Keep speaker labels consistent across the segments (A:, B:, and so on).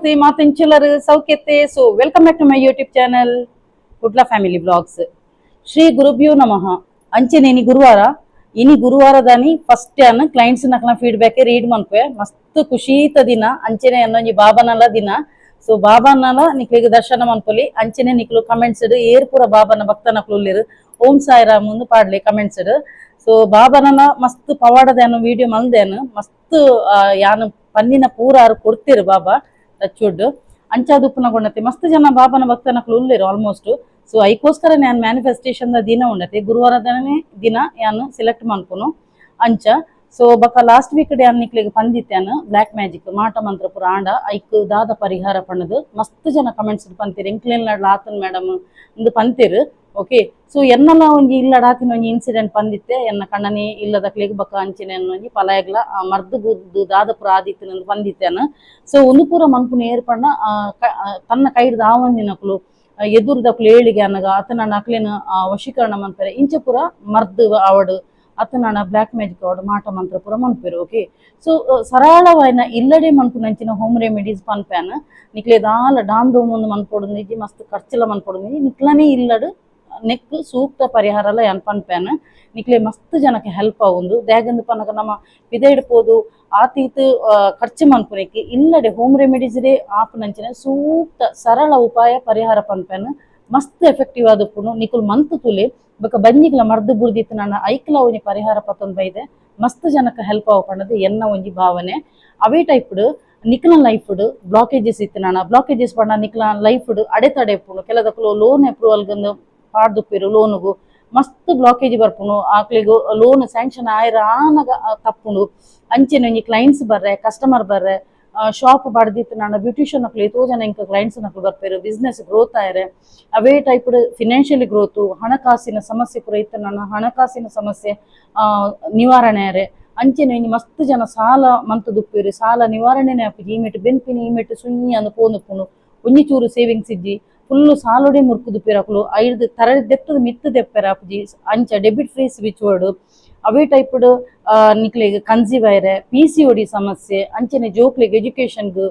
A: Namaste ಮಾತೆಂಚುಲರು ಸೌಖ್ಯತೆ. So welcome back to my YouTube channel, Kudla family vlogs. Shri ಗುರುಭ್ಯೋ ನಮಃ. ಅಂಚೆನೆ ಇನಿ ಗುರುವಾರ. ಇನಿ ಗುರುವಾರದಾನಿ ಫಸ್ಟ್ ಅನ್ ಕ್ಲೈಂಟ್ಸ್ ನಕ್ಲ ಫೀಡ್ಬ್ಯಾಕ್ ರೀಡ್ ಮನ್ಪೆ. ಮಸ್ತ್ ಖುಷೀತ ದಿನ. ಅಂಚೆನೆ ಅನ್ನೊಂಜಿ ಬಾಬನಲ ದಿನ. ಸೊ ಬಾಬನಲ ನಿಕ್ಲಿಗೆ ದರ್ಶನ ಮನ್ಪೊಲಿ. ಅಂಚೆನೆ ನಿಕ್ಲು ಕಮೆಂಟ್ಸ್ ಏರ್ ಪೂರ ಬಾಬನ ಭಕ್ತನಕ್ಲು ಉಲ್ಲೆರ್, ಓಂ ಸಾಯಿರಾಮ್ ಮುಂದೆ ಪಾಡ್ಲಿ ಕಮೆಂಟ್ಸ್. ಸೊ ಬಾಬನಲ ಮಸ್ತ್ ಪವಾಡದೇನು ವಿಡಿಯೋ ಮಲ್ದೇನು. ಮಸ್ತ್ ಯಾನು ಪನ್ನಿನ ಪೂರ ಆರು ಕೊಡ್ತೀರು ಬಾಬಾ ಟಚ್ವುಡ್. ಅಂಚಾದುಪ್ಪುನ ಕೊಂಡತೆ ಮಸ್ತ್ ಜನ ಬಾಬನ ಭಕ್ತನಕ್ಲು ಉಲ್ಲೇರು ಆಲ್ಮೋಸ್ಟ್. ಸೊ ಐಕೋಸ್ಕರ ನಾನು ಮ್ಯಾನಿಫೆಸ್ಟೇಷನ್ the ದಿನ ಉಂಡತೆ, ಗುರುವಾರದನೇ ದಿನ ಯಾನು ಸೆಲೆಕ್ಟ್ ಮನ್ಪುನು ಅಂಚ. ಸೊ ಬೊಕ ಲಾಸ್ಟ್ ವೀಕ್ ಯಾನ್ ನಿಕ್ಲೆಗ್ ಪಂದಿತ್ಯಾನ, ಬ್ಲ್ಯಾಕ್ ಮ್ಯಾಜಿಕ್ ಮಾಟ ಮಂತ್ರ ಪೂರ ಆಂಡ ಐಕ್ ದಾದ ಪರಿಹಾರ ಪಣ್ಣದು. ಮಸ್ತ್ ಜನ ಕಮೆಂಟ್ಸ್ ಪಂತೀರ್, ಎಂಕ್ಲೆನ್ ಆತನ್ ಮೇಡಮ್ ಇಂದು ಪಂತೀರ್. ಓಕೆ, ಸೊ ಎನ್ನಲ ಒಂಜಿ ಇಲ್ಲಡಾತಿನ ಒಂಜಿ ಇನ್ಸಿಡೆಂಟ್ ಪಂದಿತ್ತೆ. ಎನ್ನ ಕಣ್ಣನಿ ಇಲ್ಲದಕ್ಲೆಗ್ ಬೊಕ ಅಂಚಿನ ಒಂಜಿ ಪಲಾಯಗ್ಲ ಮರ್ದು ಬುದ್ದು ದಾದ ಪೂರ ಆದಿತ್ತಿನ ಪಂದಿತ್ತೇನ. ಸೊ ಒಂದು ಪೂರ ಮನ್ಪುನ ಏರ್ ಪಂಡ ತನ್ನ ಕೈಡ್ದ ಆವಂದಿನಕ್ಲು ಎದುರುದಕ್ಲು ಏಳಿಗೆ ಅನ್ನಗ ಆತನ ಅಕ್ಲೆನ ವಶೀಕರಣ ಮನ್ಪೆರೆ. ಇಂಚ ಪೂರ ಮರ್ದು ಆವಡು, ಅತನ ಬ್ಲ್ಯಾಕ್ ಮ್ಯಾಜಿಕ್ ಆವಡು, ಮಾಟ ಮಂತ್ರ ಪೂರ ಮನ್ಪೆರು. ಓಕೆ, ಸೊ ಸರಳವಾಯಿನ ಇಲ್ಲಡೆ ಮನ್ಪುನಂಚಿನ ಹೋಮ್ ರೆಮಿಡೀಸ್ ಪನ್ಪ್ಯಾನ. ನಿಕ್ಲೆ ದಾಲ ಡಾಮ್ ಡೂಮ್ ಒಂದು ಮನ್ಪೊಡು ನಿಜಿ, ಮಸ್ತ್ ಖರ್ಚಿಲ ಮನ್ಪೊಡು ನಿಜಿ. ನಿಕ್ಲನೇ ಇಲ್ಲಡು ನೆಕ್ ಸೂಕ್ತ ಪರಿಹಾರಲ ಯಾನ್ ಪನ್ಪ್ಯಾನ. ನಿಕ್ಲೆ ಮಸ್ತ್ ಜನಕ್ಕೆ ಹೆಲ್ಪ್ ಆವುಂದು. ದಾಗಂದು ಪನಗ ನಮ್ಮ ಪಿದೈಡ್ ಪೋದು ಆತೀತ್ ಖರ್ಚು ಮನ್ಪುನೆಕ್ ಇಲ್ಲಡೆ ಹೋಮ್ ರೆಮಿಡೀಸ್ ಆಪುನಂಚಿನ ಸೂಕ್ತ ಸರಳ ಉಪಾಯ ಪರಿಹಾರ ಪನ್ಪ್ಯಾನ. ಮಸ್ತ್ ಎಫೆಕ್ಟಿವ್ ಆದಪ್ಪುನು. ನಿಕುಲ್ ಮಂತ್ ತುಲೆ. ಬೊಕ ಬಂಜಿಗ್ಲ ಮರ್ದು ಬುಡ್ದಿತ್ತು ನನ್ನ ಐಕ್ಲ ಒಂಜಿ ಪರಿಹಾರ ಪತ್ತೊಂದು ಬೈದೆ ಮಸ್ತ್ ಜನಕ್ಕೆ ಹೆಲ್ಪ್ ಆವು ಎನ್ನ ಒಂಜಿ ಭಾವನೆ. ಅವೇ ಟೈಪ್ಡ್ ನಿಕ್ಲ ಲೈಫ್ ಬ್ಲಾಕೇಜಸ್ ಇತ್ತು ನಾನ ಬ್ಲಾಕೇಜಸ್ ಪಂಡ ನಿಕ್ಲ ಲೈಫ್ ಅಡೆತಡೆ ಇಪ್ಪುಂಡು. ಕೆಲದಕ್ಲು ಲೋನ್ ಅಪ್ರೂವಲ್ ಪಾಡ್ದುಪ್ಪಿರು, ಲೋನುಗು ಮಸ್ತ್ ಬ್ಲಾಕೇಜ್ ಬರ್ಪುಂಡು. ಆಕ್ಲಿಗ್ ಲೋನ್ ಸ್ಯಾಂಕ್ಷನ್ ಆಯ್ರ ಆನಗ ತಪ್ಪುಂಡು. ಅಂಚೆನೆ ಒಂಜಿ ಕ್ಲೈಂಟ್ಸ್ ಬರ್ರೆ, ಕಸ್ಟಮರ್ ಬರ್ರೆ, ಶಾಪ್ ಬಾಡ್ದಿತ್ತು ನಾನು ಬ್ಯೂಟಿಷಿಯನ್ ನಕ್ಲು ಏತೋ ಜನ ಇಂಕ ಕ್ಲೈಂಟ್ಸ್ ನಕ್ಲು ಬರ್ಪೇರು, ಬಿಸ್ನೆಸ್ ಗ್ರೋತ್ ಆಯ್ರೆ. ಅವೇ type financially growth, ಹಣಕಾಸಿನ ಸಮಸ್ಯೆ ಪೂರ ಇತ್ತು ನನ್ನ ಹಣಕಾಸಿನ ಸಮಸ್ಯೆ ನಿವಾರಣೆ ಆರೆ. ಅಂಚೆನೆ ಒಂಜಿ ಮಸ್ತ್ ಜನ ಸಾಲ ಮಂತ್ ದುಪ್ಪೇರು, ಸಾಲ ನಿವಾರಣೆನೆ ಆಪುಜಿ. ಈ ಮೆಟ್ಟು ಬೆನ್ಪಿನ ಈ ಮೆಟ್ಟು ಸುഞ്ഞಿ ಅಂದ್ ಪೋಂದುಪ್ಪುಂಡು. ಒಂಜಿ ಚೂರು ಸೇವಿಂಗ್ಸ್ ಇಜ್ಜಿ, ಫುಲ್ಲು ಸಾಲೋಡೆ ಮುರ್ಕು ದುಪ್ಪೇರು ಅಕುಲು. ಐದು ತರ ದೆತ್ತದ ಮಿತ್ತು ದೆಪ್ಪೆರ ಆಪುಜಿ. ಅಂಚ debit free switch word. ಅವೇ ಟೈಪ್ಡ್ ನಿಕ್ಲೆಗ್ ಕನ್ಸೀವ್ ಆಯ್ರೆ, ಪಿಸಿಒಡಿ ಸಮಸ್ಯೆ, ಅಂಚೆನೆ ಜೋಕ್ಲೆಗ್ ಎಜುಕೇಶನ್ಗ್,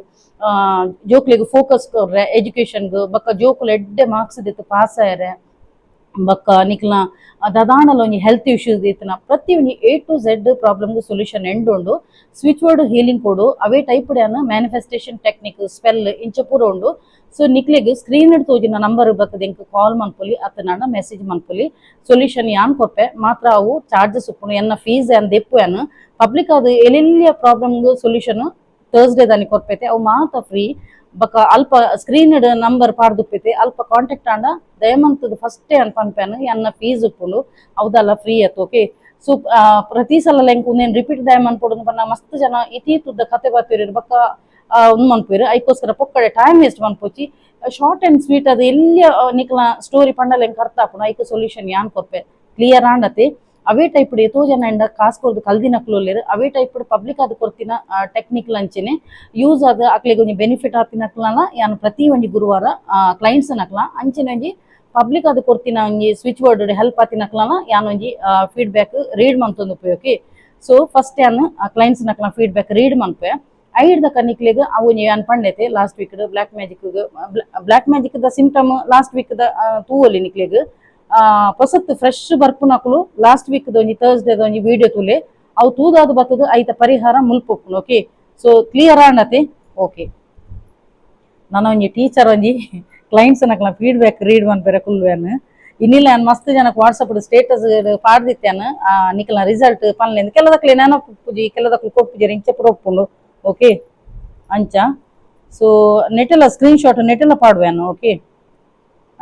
A: ಜೋಕ್ಲೆಗ್ ಫೋಕಸ್ ಕೊರ್ರೆ ಎಜುಕೇಶನ್ಗ್, ಬೊಕ್ಕ ಜೋಕುಲು ಎಡ್ಡೆ ಮಾರ್ಕ್ಸ್ ದಿತ್ತು ಪಾಸ್ ಆಯ್ರೆ, ಬೊಕ್ಕ ನಿಕ್ಲ ದದಾನಲ ಒಂಜಿ ಹೆಲ್ತ್ ಇಶ್ಯೂಸ್ ಇತ್ತನ, ಪ್ರತಿ ಒಂಜಿ A to Z problem solution end ಉಂಡು. Switch word healing ಕೊಡು. ಅವೇ ಟೈಪ್ manifestation technique, spell ಇಂಚ ಪೂರ ಉಂಡು. ಸೊ ನಿಕ್ಲೆಗ್ ಸ್ಕ್ರೀನ್ ತೋಜಿನ ನಂಬರ್ ಬತ್ತದ, ಎಂಕ್ ಕಾಲ್ ಮನ್ಪೊಲಿ ಅತ್ತನಾಂಡ ಮೆಸೇಜ್ ಮನ್ಪೊಲಿ. ಸೊಲ್ಯೂಷನ್ ಯಾನ್ ಕೊರ್ಪೆ. ಮಾತ್ರ ಅವು ಚಾರ್ಜಸ್ ಉಪ್ಪುಂಡು. ಎನ್ನ ಫೀಸ್ ಯಾನ್ ದೆಪ್ಪು. ಯಾನ್ ಪಬ್ಲಿಕ್ ಅದು ಎಲ್ಲೆಲ್ಲಿಯ problem solution Thursday ದಾನಿ ಕೊರ್ಪೈತೆ. ಅವು ಮಾತ ಫ್ರೀ. ಬೊಕ ಅಲ್ಪ ಸ್ಕ್ರೀನ್ ನಂಬರ್ ಪಾಡ್ದುಪ್ಪೈತೆ. ಅಲ್ಪ ಕಾಂಟ್ಯಾಕ್ಟ್ ಆಂಡ ದಯಮಂತದ ಫಸ್ಟ್ ಅನ್ ಪನ್ಪ್ಯಾನ್. ಎನ್ನ ಫೀಸ್ ಉಪ್ಪುಂಡು, ಅವದಲ್ಲ ಫ್ರೀ ಆಯ್ತು. ಓಕೆ, ಸೊ ಪ್ರತಿ ಸಲ ಎಂಕ್ ಉಂದೇನ್ ರಿಪೀಟ್ ದಯ ಮನ್ಪೊಡು ಪನ್ನ ಮಸ್ತ್ ಜನ ಇತೀತುದ್ದ ಕತೆ ಬಾತಿರು, ಬೊಕ್ಕ ಉಂದು ಮನ್ಪುವೆರ್. ಐಕೋಸ್ಕರ ಪೊಕ್ಕಡೆ ಟೈಮ್ ವೇಸ್ಟ್ ಮನ್ಪೊಚಿ. Short and sweet ಅದು ಎಲ್ಲಿ ನಿಕ್ಲ ಸ್ಟೋರಿ ಪಂಡಲ ಎಂಕ್ ಅರ್ಥ ಆಪುಂಡು. ಐಕ್ ಸೊಲ್ಯೂಷನ್ ಯಾನ್ ಕೊರ್ಪೆ. ಕ್ಲಿಯರ್ ಆಂಡತೆ? ಅವೇ ಟೈಪ್ ಏತೋ ಜನ ಇಂಡ ಕಾಸು ಕೊರ್ದು ಕಲ್ದಿನಕ್ಲು ಉಲ್ಲೆರ್. ಅವೇ ಟೈಪ್ ಪಬ್ಲಿಕ್ ಅದು ಕೊರ್ತಿನ ಟೆಕ್ನಿಕ್ ಅಂಚೆನೆ ಯೂಸ್ ಆದ ಅಕ್ಲೆಗ್ ಒಂಜಿ ಬೆನಿಫಿಟ್ ಆತಿನಕ್ಲನ ಯಾನ್ ಪ್ರತಿ ಒಂಜಿ ಗುರುವಾರ ಕ್ಲೈಂಟ್ಸ್ ನಕ್ಲ, ಅಂಚೆನೆ ಒಂಜಿ ಪಬ್ಲಿಕ್ ಅದು ಕೊರ್ತಿನ ಒಂಜಿ switch word help ಆತಿನಕ್ಲನ ಯಾನ್ ಒಂಜಿ ಫೀಡ್ಬ್ಯಾಕ್ ರೀಡ್ ಮಂತೊಂದು. Okay, so first ಯಾನ್ ಕ್ಲೈಂಟ್ಸ್ ನಕ್ಲ ಫೀಡ್ಬ್ಯಾಕ್ ರೀಡ್ ಮನ್ಪೆ. ಐಡ್ದ ಕನಿಕ್ಲೆಗ್ ಅವು ಯಾನ್ ಪಂಡೈತೆ last week black magic. Black magic the symptom last week the ತೂವೊಲಿ. ನಿಕ್ಲೆಗ್ ಪೊಸತ್ ಫ್ರೆಶ್ ಬರ್ಪುನಕುಲು ಲಾಸ್ಟ್ ವೀಕ್ ಒಂಜಿ ಥರ್ಸ್ಡೇ ಒಂಜಿ ವಿಡಿಯೋ ತೂಲೆ. ಅವು ತೂದಾದ ಬತ್ತದ ಐತ ಪರಿಹಾರ ಮುಲ್ಪೊಪ್ಪುನು. Okay, so clear ಆಂಡತೆ? Okay, ನಾನು ಒಂಜಿ ಟೀಚರ್ ಒಂಜಿ ಕ್ಲೈಂಟ್ಸ್ ನಕ್ಲ ಫೀಡ್ಬ್ಯಾಕ್ ರೀಡ್ ಮನ್ಪೆರೆ ಕುಲ್ವೇನ್. ಇನ್ನಿಲ್ಲ, ನಾನು ಮಸ್ತ್ ಜನಕ್ಕೆ ವಾಟ್ಸಪ್ ಸ್ಟೇಟಸ್ ಪಾಡ್ದಿತ್ತೇನು, ನಿಕ್ಲ ರಿಸಲ್ಟ್ ಪನ್ಲೇಂದು. ಕೆಲದಕ್ಲೆ ನೆನಪುಜಿ, ಕೆಲದಕ್ಲು ಕೊಪ್ಪುಜಿ, ಇಂಚ ಪೂರ ಉಪ್ಪುಂಡು. ಓಕೆ, ಅಂಚ ಸೊ ನೆಟೆಲ್ಲ ಸ್ಕ್ರೀನ್ ಶಾಟ್ ನೆಟೆಲ್ಲ ಪಾಡುವೇನು. ಓಕೆ,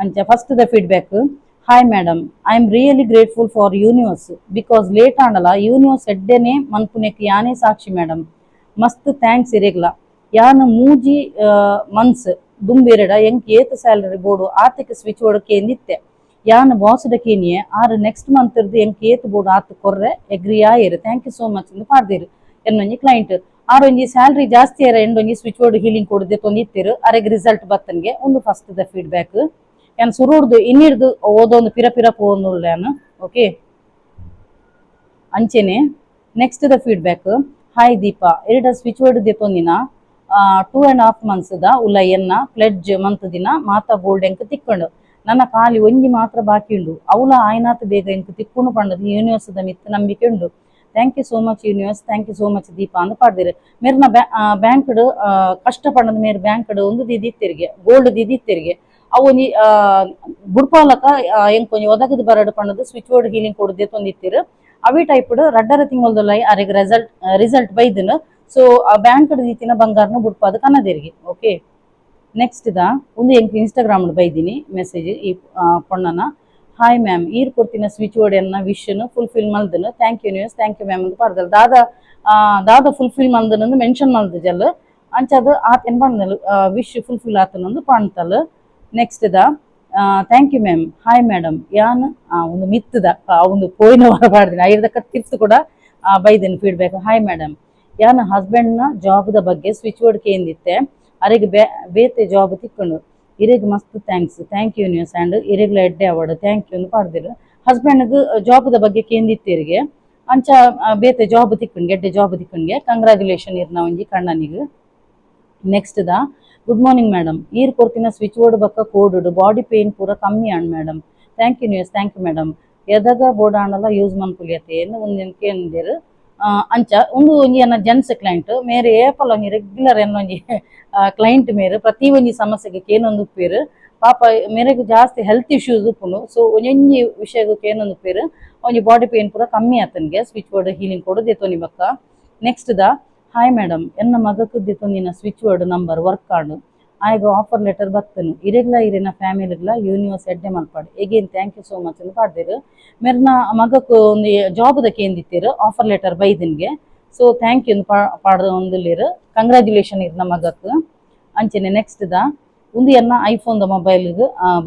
A: ಅಂಚ first the feedback: "Hi madam, I am really grateful for universe because late ಆಂಡಲ universe ಎಡ್ಡೆನೆ ಮನ್ಪುನೆಕ್ ಯಾನೇ ಸಾಕ್ಷಿ ಮೇಡಮ್. ಮಸ್ತ್ thanks ಇರೆಗ್ಲ. ಯಾನ್ 3 ಮಂತ್ಸ್ ದುಂಬಿರಡ ಎಂಕ್ ಏತ್ ಸ್ಯಾಲರಿ ಬೋಡು ಆತೆಕ್ ಸ್ವಿಚ್ ವರ್ಡ್ ಕೇಂದಿತ್ತೆ. ಯಾನ್ ಬಾಸ್ಡ ಕೇನಿಯೆ, ಆರು ನೆಕ್ಸ್ಟ್ ಮಂತ್ ಇರ್ದು ಎಂಕ್ ಏತ್ ಬೋಡು ಆತ್ ಕೊರ್ರೆ ಎಗ್ರಿ ಆಯೆರ್. Thank you so much" ಇಂದು ಪಾಡ್ದಿರು ಎನ್ನೊಂಜಿ ಕ್ಲೈಂಟ್. ಆರೊಂಜಿ ಸ್ಯಾಲರಿ ಜಾಸ್ತಿ ಆರ ಎಂಡೊಂಜಿ switch word healing ಕೊಡದೆ ತೊಂದಿತ್ತಿರು. ಅರೆಗ್ ರಿಸಲ್ಟ್ ಬತ್ತನ್ಗೆ. ಒಂದು first the feedback. ಯಾನ್ ಸುರುಡ್ದು ಇನ್ನಿಡ್ದು ಓದೊಂದು ಪಿರ ಪಿರ ಪೋವೊಂದುಲ್ಲೆ. ಓಕೆ, ಅಂಚೆನೆ next the feedback: "Hi Deepa, ಎರಡ ಸ್ವಿಚ್ ವರ್ಡ್ ದೆತ್ತೊಂದಿನ 2.5 months the ಉಲ್ಲ ಎನ್ನ ಪ್ಲೆಡ್ಜ್ ಮಂತ್ ದಿನ ಮಾತಾ ಗೋಲ್ಡ್ ಎಂಕ್ ತಿಕ್ಕೊಂಡು. ನನ್ನ ಖಾಲಿ ಒಂಜಿ ಮಾತ್ರ ಬಾಕಿ ಉಂಡು. ಅವಲ ಆಯ್ನಾತ್ ಬೇಗ ಎಂಕ್ ತಿಕ್ಕುನು ಪಂಡದು ಯೂನಿವರ್ಸ್ the ಮಿತ್ ನಂಬಿಕೆ ಉಂಡು. Thank you so much universe, thank you so much Deepa ಅಂದ್ ಪಾಡ್ದಿರು. ಮೇರ್ನ ಬ್ಯಾಂಕ್ ಕಷ್ಟ ಪಂಡದ ಮೇರ್ ಬ್ಯಾಂಕ್ ಒಂದು ದಿದಿತ್ತೆರಿಗೆ ಗೋಲ್ಡ್ ದಿದಿತ್ತೆರಿಗೆ ಅವು ಒಂಜಿ ಬುಡ್ಪಾಲಕ ಎಂಕ್ ಒಂಜಿ ಒದಗದು ಬರಡು ಪಂಡದು switch board healing ಕೊಡು ದೇತೊಂದಿತ್ತೆರ್. ಅವಿ ಟೈಪ್ ರಡ್ಡರ ತಿಂಗೊಲ್ದೊಲೈ ಅರೆಗ್ ರಿಸಲ್ಟ್ ರಿಸಲ್ಟ್ ಬೈದನು. ಸೊ ಆ ಬ್ಯಾಂಕ್ ದೀತಿನ ಬಂಗಾರನ ಬುಡ್ಪಾದ ಕನ್ನದೇರಿಗೆ. ಓಕೆ, ನೆಕ್ಸ್ಟ್ the ಒಂದು ಎಂಕ್ ಇನ್ಸ್ಟಾಗ್ರಾಮ್ ಬೈದಿನಿ ಮೆಸೇಜ್ ಈ ಪೊಣ್ಣನ. ಹಾಯ್ ಮ್ಯಾಮ್, ಈರ್ ಕೊಡ್ತಿನ ಸ್ವಿಚ್ ಬೋರ್ಡ್ ಎನ್ನ ವಿಶ್ ಫುಲ್ಫಿಲ್ ಮಲ್ದನು. Thank you universe, thank you ma'am ಅಂತ ಪಾಡ್ದಲ್. ದಾದ ದಾದ ಫುಲ್ಫಿಲ್ ಮಲ್ದನಂದು ಮೆನ್ಷನ್ ಮಲ್ದು ಜಲ್ ಅಂಚದ ಆತೇನ್ ಪಂಡಲ್, ವಿಶ್ ಫುಲ್ಫಿಲ್ ಆತನಂದು ಪಾಣ್ತಲ್. Next the thank you ma'am. Hi madam, ಯಾನ್ ಒಂದು ಮಿತ್ತದ ಒಂದು ಪೋಯಿನ ವಾರ ಪಾಡ್ದಿನಿ, ಐರ್ದಕ್ಕ ತಿರ್ತು ಕೂಡ ಬೈದೇನು feedback. Hi madam, ಯಾನ್ ಹಸ್ಬೆಂಡ್ನ ಜಾಬ್ದ ಬಗ್ಗೆ ಸ್ವಿಚ್ ಬೋರ್ಡ್ ಕೇಂದಿತ್ತೆ. ಅರೆಗ್ ಬೇತೆ ಜಾಬ್ ತಿಕ್ಕೊಂಡು. ಇರೆಗ್ ಮಸ್ತ್ thanks. Thank you universe and ಇರೆಗ್ಲ ಎಡ್ಡೆ award. Thank you ಅಂದ್ ಪಾಡ್ದಿರು. ಹಸ್ಬೆಂಡ್ಗ್ ಜಾಬ್ದ ಬಗ್ಗೆ ಕೇಂದಿತ್ತೀರಿಗೆ ಅಂಚ ಬೇತೆ ಜಾಬ್ ತಿಕ್ಕಣ್ಗೆ, ಎಡ್ಡೆ ಜಾಬ್ ತಿಕ್ಕಣ್ಗೆ. ಕಂಗ್ರ್ಯಾಚುಲೇಷನ್ ಇರ್ನ ಒಂಜಿ ಕಣ್ಣನಿಗ್. Next the good morning madam, ಈರ್ ಕೊರ್ತಿನ ಸ್ವಿಚ್ ಬೋರ್ಡ್ ಬಕ್ಕ ಕೋಡ್ ಬಾಡಿ ಪೇನ್ ಪೂರ ಕಮ್ಮಿ and madam. Thank you universe, thank you madam. ಎದಗ board ಆಂಡಲ use ಮನ್ಪುಲಿಯತ್ತೆ ಒಂದು ಕೇಂದಿರು. ಅಂಚ ಒಂದು ಒಂಜಿ ಎನ್ನ ಜೆಂಟ್ಸ್ ಕ್ಲೈಂಟ್ ಮೇರೆ ಏಪಲ ಒಂಜಿ ರೆಗ್ಯುಲರ್ ಎನ್ನ ಒಂಜಿ ಕ್ಲೈಂಟ್. ಮೇರೆ ಪ್ರತಿ ಒಂಜಿ ಸಮಸ್ಯೆಗೆ ಕೇನೊಂದು ಉಪ್ಪೇರು. ಪಾಪ ಮೇರೆಗ್ ಜಾಸ್ತಿ ಹೆಲ್ತ್ ಇಶ್ಯೂಸ್ ಉಪ್ಪುಂಡು. ಸೊ ಒಂಜೊಂಜಿ ವಿಷಯಗ್ ಕೇನೊಂದು ಉಪ್ಪೇರು. ಒಂಜಿ ಬಾಡಿ ಪೇನ್ ಪೂರ ಕಮ್ಮಿ ಆತನ್ಗೆ switch board healing ಕೊಡು ದೇತೋನಿ ಬಕ್ಕ. Next the hi madam, ಎನ್ನ ಮಗಕ್ಕೆ ದಿತೊಂದಿನ switch board number work ಆಂಡು. ಆಯ್ಗ ಆಫರ್ ಲೆಟರ್ ಬತ್ತನು. ಇರೆಗ್ಲ ಇರೆನ ಫ್ಯಾಮಿಲಿಗ್ಲ ಯೂನಿವರ್ಸ್ ಎಡ್ಡೆ ಮಲ್ಪಾಡು. Again thank you so much ಅಂತ ಪಾಡ್ದಿರು. ಮೆರ್ನ ಮಗಕ್ ಒಂದು ಜಾಬ್ದ ಕೇಂದಿತ್ತೀರು, ಆಫರ್ ಲೆಟರ್ ಬೈದಿನ್ಗೆ. So thank you ಪಾಡ್ದೊಂದುಲ್ಲೇರು. Congratulation ಇರ್ನ ಮಗಕ್. ಅಂಚನೆ ನೆಕ್ಸ್ಟ್ the ಒಂದು ಎನ್ನ ಐಫೋನ್ the mobile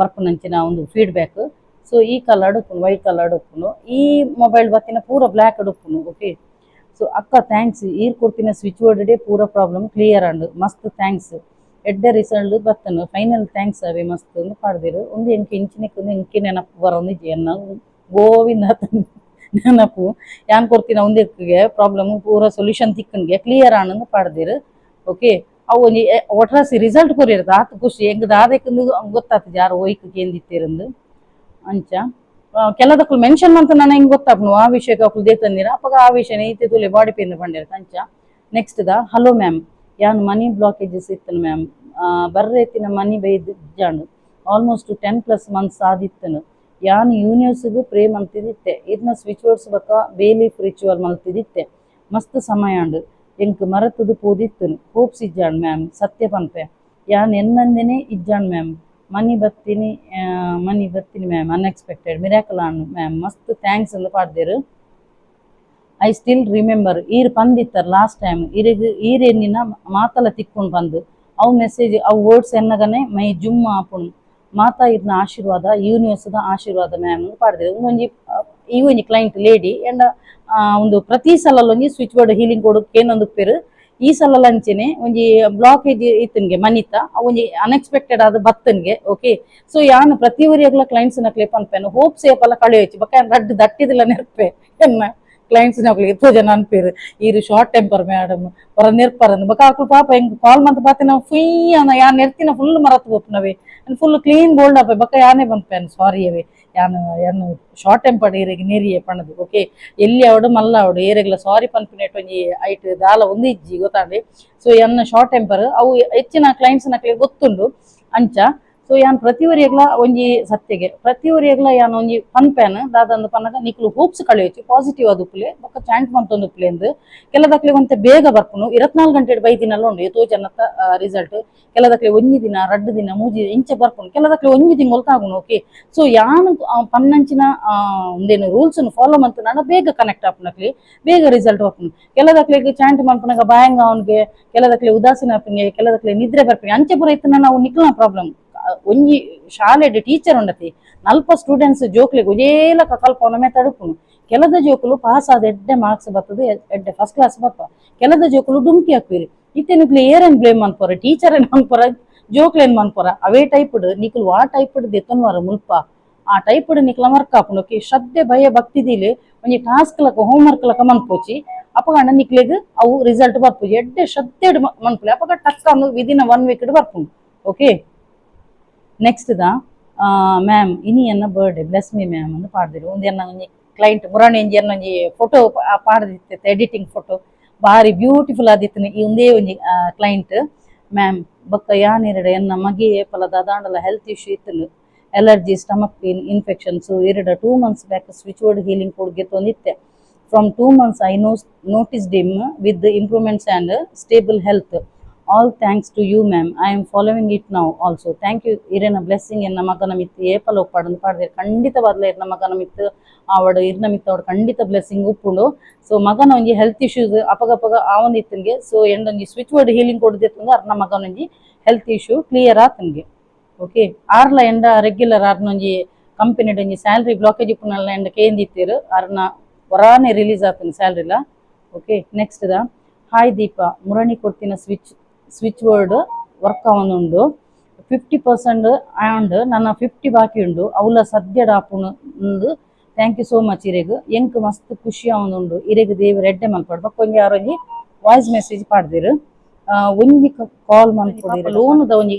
A: ಬರ್ಪುನಂಚಿನ ಒಂದು ಫೀಡ್ಬ್ಯಾಕ್. ಸೊ ಈ ಕಲರ್ ಉಪ್ಪುಂಡು, ವೈಟ್ ಕಲರ್ ಉಪ್ಪುಂಡು. ಈ ಮೊಬೈಲ್ ಬತ್ತಿನ ಪೂರ ಬ್ಲ್ಯಾಕ್ ಉಪ್ಪುಂಡು. ಓಕೆ, ಸೊ ಅಕ್ಕ thanks. ಈರ್ ಕೊಡ್ತಿನ ಸ್ವಿಚ್ ಬೋರ್ಡ್ ಪೂರ ಪ್ರಾಬ್ಲಮ್ ಕ್ಲಿಯರ್ ಅಂಡ್ ಮಸ್ತ್ thanks. ಎಡ್ಡೆ ರಿಸಲ್ಟ್ ಬತ್ತನು. ಫೈನಲ್ thanks ಅವೇ ಮಸ್ತ್ ಅಂದ್ ಪಾಡ್ದಿರು. ಒಂದು ಎಂಕ್ ಇಂಚಿನಕ್ಕೆ ಒಂದು ಎಂಕೆ ನೆನಪು ಬರೋಂದು ಎನ್ನ ಗೋವಿಂದ ನೆನಪು. ಯಾನ್ ಕೊರ್ತಿನ ಒಂದಕ್ಕೆ ಪ್ರಾಬ್ಲಮ್ ಪೂರ ಸೊಲ್ಯೂಷನ್ ತಿಕ್ಕನ್ಗೆ ಕ್ಲಿಯರ್ ಆನಂದ್ ಪಾಡ್ದಿರು. ಓಕೆ, ಅವು ಒಂಜಿ ಒಟ್ರಾಸಿ ರಿಸಲ್ಟ್ ಕೊರಿಯರ್ತ ಆತ್ ಖುಷಿ. ಎಂಕ್ ದಾದೆಕ್ ಗೊತ್ತಾತು ಯಾರು ಒಯ್ಕ್ ಕೇಂದಿತ್ತೀರಂದು. ಅಂಚ ಕೆಲದಕ್ಕಲು ಮೆನ್ಷನ್ ಮಂತ ನಾನು ಹೆಂಗ್ ಗೊತ್ತಾಪುನು ಆ ವಿಷಯಕ್ಕೆ ಅಕ್ಲು ದೇತಂದಿರ. ಅಪ್ಪಗ ಆ ವಿಷಯ ಈತೆ ತುಲೆ ಬಾಡಿ ಪೇನ್ ಪಂಡಿರ. ಅಂಚ next the hello ma'am, ಯಾನ್ ಮನಿ ಬ್ಲಾಕೇಜಸ್ ಇತ್ತನು ಮ್ಯಾಮ್. ಬರ್ರೇತಿನ ಮನಿ ಬೈದ್ ಜಾಂಡು. ಆಲ್ಮೋಸ್ಟ್ 10+ ಮಂತ್ಸ್ ಆದಿತ್ತನು. ಯಾನ್ ಯೂನಿವರ್ಸ್ಗ್ ಪ್ರೇ ಮಲ್ತಿದಿತ್ತೆ. ಇದ್ನ ಸ್ವಿಚ್ ಬೋರ್ಡ್ಸ್ ಬಕ್ಕ ಬೇಲೀಫ್ ರಿಚುವಲ್ ಮಲ್ತಿದಿತ್ತೆ. ಮಸ್ತ್ ಸಮಯ ಅಂಡು. ಎಂಕ್ ಮರತದು ಪೋದಿತ್ತನು. Hopes ಇಜ್ಜಾಂಡ್ ma'am. ಸತ್ಯ ಪನ್ಪೆ, ಯಾನ್ ಎನ್ನಂದಿನೇ ಇಜ್ಜಾಂಡ್ ma'am. Money ಬತ್ತೀನಿ, money ಬತ್ತೀನಿ ma'am. Unexpected miracle on ma'am. ಮಸ್ತ್ thanks ಅಂದ್ ಪಾಡ್ದೇರು. I still remember ಈರ್ ಪಂದಿತ್ತರ್ ಲಾಸ್ಟ್ ಟೈಮ್ ಇರಿಗ್ ಈರೆನ್ನಿನ ಮಾತಲ ತಿಕ್ಕೊಂಡು ಬಂದು ಅವು ಮೆಸೇಜ್ ಅವು ವರ್ಡ್ಸ್ ಎನ್ನಗನೆ ಮೈ ಜುಮ್ ಆಪುಂಡು. ಮಾತಾ ಇರ್ನ ಆಶೀರ್ವಾದ, ಯೂನಿವರ್ಸ್ದ ಆಶೀರ್ವಾದ ಮ್ಯಾಮ್ ಪಾಡ್ದೇರು. ಒಂಜಿ ಈ ಒಂಜಿ ಕ್ಲೈಂಟ್ ಲೇಡಿ ಎಂಡ ಒಂದು ಪ್ರತಿ ಸಲ ಒಂಜಿ switch board healing ಕೊಡು ಕೇನೊಂದು ಪೇರು. ಈ ಸಲ ಅಂಚೆನೆ ಒಂಜಿ ಬ್ಲಾಕೇಜ್ ಇತ್ತನ್ಗೆ ಮನಿತ ಒಂಜಿ ಅನ್ಎಕ್ಸ್ಪೆಕ್ಟೆಡ್ ಆದ ಬತ್ತನ್ಗೆ. ಓಕೆ, ಸೊ ಯಾನ್ ಪ್ರತಿ ಒರಿಯಗ್ಲ ಕ್ಲೈಂಟ್ಸ್ ನಕ್ಲೆ ಪನ್ಪೆನು, ಹೋಪ್ ಸೇಪಲ್ಲ ಕಳೆಯೋಚಿ ಬಕ್ಕ ರಡ್ಡ್ ದಟ್ಟಿದಿಲ್ಲ ನೆರ್ಪೆ. ಎನ್ನ ಕ್ಲೈಂಟ್ಸ್ ನಕ್ಲಿಗೆ ಎತ್ತೋ ಜನ ಅನ್ಪೇರು, ಈರು short temper madam, ಹೊರ ನೆರ್ಪರಂದು. ಬಕ್ಕ ಅಕ್ಲು ಪಾಪ ಹೆಂಗ್ ಕಾಲ್ ಮಂತ್ ಪಾತಿನ ಫುಯ್ ಅನ್ನ ಯಾನ್ ನೆರ್ತಿನ ಫುಲ್ ಮರತ್ ಪೋಪುನವೆ. Full clean bold ಅಪ್ಪೆ. ಬಕ್ಕ ಯಾನೇ ಪನ್ಪೆನ್, ಸಾರಿ ಅವೆ, ಯಾನ್ ಯಾನ್ ಶಾರ್ಟ್ ಟೆಂಪರ್ಡ್ ಈರೆಗ್ ನೆರಿಯೆ ಪಣದು. ಓಕೆ, ಎಲ್ಲಿ ಅವಡು ಮಲ್ಲ ಅವಡು ಏರೆಗ್ಲ ಸಾರಿ ಪನ್ಪಿನೆಟ್ ಒಂಜಿ ಐಟ್ ದಾಲ ಒಂದು ಇಜ್ಜಿ ಗೊತ್ತಾಂಡೆ. ಸೊ ಎನ್ನ ಶಾರ್ಟ್ ಟೆಂಪರ್ ಅವು ಹೆಚ್ಚಿನ ಕ್ಲೈಂಟ್ಸ್ ನಕ್ಲೆ ಗೊತ್ತುಂಡು. ಅಂಚ ಸೊ ಯಾನ್ ಪ್ರತಿ ಒರಿಯಗ್ಲ ಒಂಜಿ ಸತ್ಯಗೆ ಪ್ರತಿ ಒರಿಯಗ್ಲ ಯಾನ್ ಒಂಜಿ ಪನ್ಪೇನ್ ದಾದಂದು ಪನ್ನಗ, ನಿಕ್ಲು ಹೋಪ್ಸ್ ಕಳೆಯೋಚಿ, ಪಾಸಿಟಿವ್ ಆದುಪ್ಪುಲೆ, ಬೊಕ್ಕ ಚಾಂಟ್ ಮಂತೊಂದು ಉಪ್ಪುಲೆ ಅಂದ್. ಕೆಲದಕ್ಲೆ ಒಂತೆ ಬೇಗ ಬರ್ಪುನು, 24 ಗಂಟೆ ಬೈದಿನಲ್ಲ ಉಂಡು ಏತೋ ಜನತ ರಿಸಲ್ಟ್. ಕೆಲದಕ್ಲೆ ಒಂಜಿ ದಿನ, ರಡ್ಡು ದಿನ, ಮೂಜಿ ಇಂಚ ಬರ್ಪುನು. ಕೆಲದಕ್ಲೆ ಒಂಜಿ ತಿಂಗಳು ತಾಗುನು. ಓಕೆ, ಸೊ ಯಾನ್ ಪನ್ನಂಚಿನ ಒಂದೇನು ರೂಲ್ಸ್ ಫಾಲೋ ಮಂತುನಾಡ ಬೇಗ ಕನೆಕ್ಟ್ ಆಪುನಕ್ಲಿ ಬೇಗ ರಿಸಲ್ಟ್ ಬರ್ಪುನು. ಕೆಲದಕ್ಲೆಗ್ ಚಾಂಟ್ ಮನ್ಪುನಗ ಬಾಯಂಗ ಅವನಿಗೆ, ಕೆಲದಕ್ಲೆ ಉದಾಸೀನ ಆಪುಂಗೆ, ಕೆಲದಕ್ಲೆ ನಿದ್ರೆ ಬರ್ಪುಂಗೆ. ಅಂಚೆ ಪೂರ ಇತ್ತನ ನಾವು ನಿಕ್ಲನ ಪ್ರಾಬ್ಲಮ್. ಒಂಜಿ ಶಾಲೆಡ್ ಟೀಚರ್ ಉಂಡತಿ, ನಲ್ಪ ಸ್ಟೂಡೆಂಟ್ಸ್ ಜೋಕ್ಲೆಗ್ ಒಂಜೇಲಕ ಕಲ್ಪವನ ಮೆತಡುಪುನು. ಕೆಲದ ಜೋಕುಲು ಪಾಸ್ ಆದ ಎಡ್ಡೆ ಮಾರ್ಕ್ಸ್ ಬರ್ತದೆ, ಎಡ್ಡೆ ಫಸ್ಟ್ ಕ್ಲಾಸ್ ಬರ್ಪ. ಕೆಲದ ಜೋಕುಲು ಡುಮ್ಕಿ ಹಾಕ್ಪಿರಿ. ಇತ್ತೆ ನಿಕ್ಲು ಏರನ್ ಬ್ಲೇಮ್ ಮನ್ಪೊರ? ಟೀಚರ್ ಏನ್ ಮನ್ಪೊರ, ಜೋಕ್ಲೇನ್ ಮನ್ಪೊರ? ಅವೇ ಟೈಪ್ ನಿಕ್ಲು ವಾ ಟೈಪ್ ದೆತ್ತೊನ್ವರ ಮುಲ್ಪ ಆ ಟೈಪ್ ನಿಕ್ಲ ವರ್ಕ್ ಆಪುಂಡು. ಓಕೆ, ಶ್ರದ್ಧೆ ಭಯ ಭಕ್ತಿ ದೀಲೆ ಒಂಜಿ ಟಾಸ್ಕ್ ಲಕ ಹೋಮ್ ವರ್ಕ್ ಲಕ ಮನ್ಪೋಚಿ. ಅಪಗಂಡ ನಿಕ್ಲೆಗ್ ಅವು ರಿಸಲ್ಟ್ ಬರ್ಪುಜಿ. ಎಡ್ಡೆ ಶ್ರದ್ಧೆಡ್ ಮನ್ಪುಲೆ, ಅಪಗ ಟಕ್ ಅಂದು within one week ಬರ್ಪುಂಡು. Okay, next the ma'am ಇನಿ ಎನ್ನ birthday, bless me ma'am ಅಂದ್ ಪಾಡ್ದಿರು. ಒಂದು ಎನ್ನ ಒಂಜಿ ಕ್ಲೈಂಟ್ ಮುರಾಣಿ ಒಂಜಿ ಎನ್ನ ಒಂಜಿ ಫೋಟೋ ಪಾಡ್ದಿತ್ತೆ, ಎಡಿಟಿಂಗ್ ಫೋಟೋ ಬಾರಿ ಬ್ಯೂಟಿಫುಲ್ ಆದಿತ್ತು. ಈ ಒಂದೇ ಒಂಜಿ ಕ್ಲೈಂಟ್ ಮ್ಯಾಮ್. ಬೊಕ್ಕ ಯಾನಿರಡ ಎನ್ನ ಮಗೆ ಏಪಲ ದಾದಾಂಡಲ ಹೆಲ್ತ್ ಇಶ್ಯೂ ಇತ್ತುಂಡು, allergy, stomach pain, infections. ಇರಡ 2 months back switch word healing code ಗೆತ್ತೊಂದಿತ್ತೆ. From 2 months I noticed him with the improvements and stable health. All thanks to you, ma'am. I am following it now also. Thank you. ಇರೆನ blessing ಎನ್ನ ಮಗನ ಮಿತ್ತು ಏಪಲ ಒಪ್ಪಾಡಂದು ಪಾಡ್ದೆ. ಖಂಡಿತವಾದ್ಲ ಇರ್ನ ಮಗನ ಮಿತ್ತು ಆವಡು, ಇರ್ನ ಮಿತ್ತು ಅವಡು ಖಂಡಿತ blessing ಉಪ್ಪುಂಡು. ಸೊ ಮಗನ ಒಂಜಿ ಹೆಲ್ತ್ ಇಶ್ಯೂಸ್ ಅಪಗಪಗ ಆವೊಂದು ಇತ್ತನ್ಗೆ. ಸೊ ಎಂಡೊಂಜಿ switch word healing ಕೊಡ್ದಿತ್ತಂದು ಅರ್ನ ಮಗನೊಂಜಿ health issue clear ಆತನ್ಗೆ. Okay, ಆರ್ಲ ಎಂಡ ರೆಗ್ಯುಲರ್ ಆರ್ನೊಂಜಿ ಕಂಪನಿ ಒಂಜಿ ಸ್ಯಾಲ್ರಿ ಬ್ಲಾಕೇಜ್ ಇಪ್ಪುನಲ್ಲ ಎಂಡ ಕೇಂದಿತ್ತೀರು, ಆರ್ನ ವರಾನೆ ರಿಲೀಸ್ ಆತನ ಸ್ಯಾಲ್ರಿಲ. Okay, next the hi ದೀಪ, ಮುರಣಿ ಕೊಡ್ತಿನ switch switch word work ಆವೊಂದುಂಡು. 50% and ನನ್ನ 50 ಬಾಕಿ ಉಂಡು, ಅವಲ ಸದ್ಯಡ್ ಆಪುಂಡು. Thank you so much ಇರೆಗ್, ಎಂಕ್ ಮಸ್ತ್ ಖುಷಿ ಆವೊಂದುಂಡು. ಇರೆಗ್ ದೇವೆರ್ ಎಡ್ಡೆ ಮಲ್ಪಡ್. ಬೊಕ್ಕ ಒಂಜಿ ಆರೊಂಜಿ ವಾಯ್ಸ್ ಮೆಸೇಜ್ ಪಾಡ್ದಿರು. ಒಂಜಿ ಕಾಲ್ ಮನ್ಪುಡಿ, ಲೋನ್ದ ಒಂಜಿ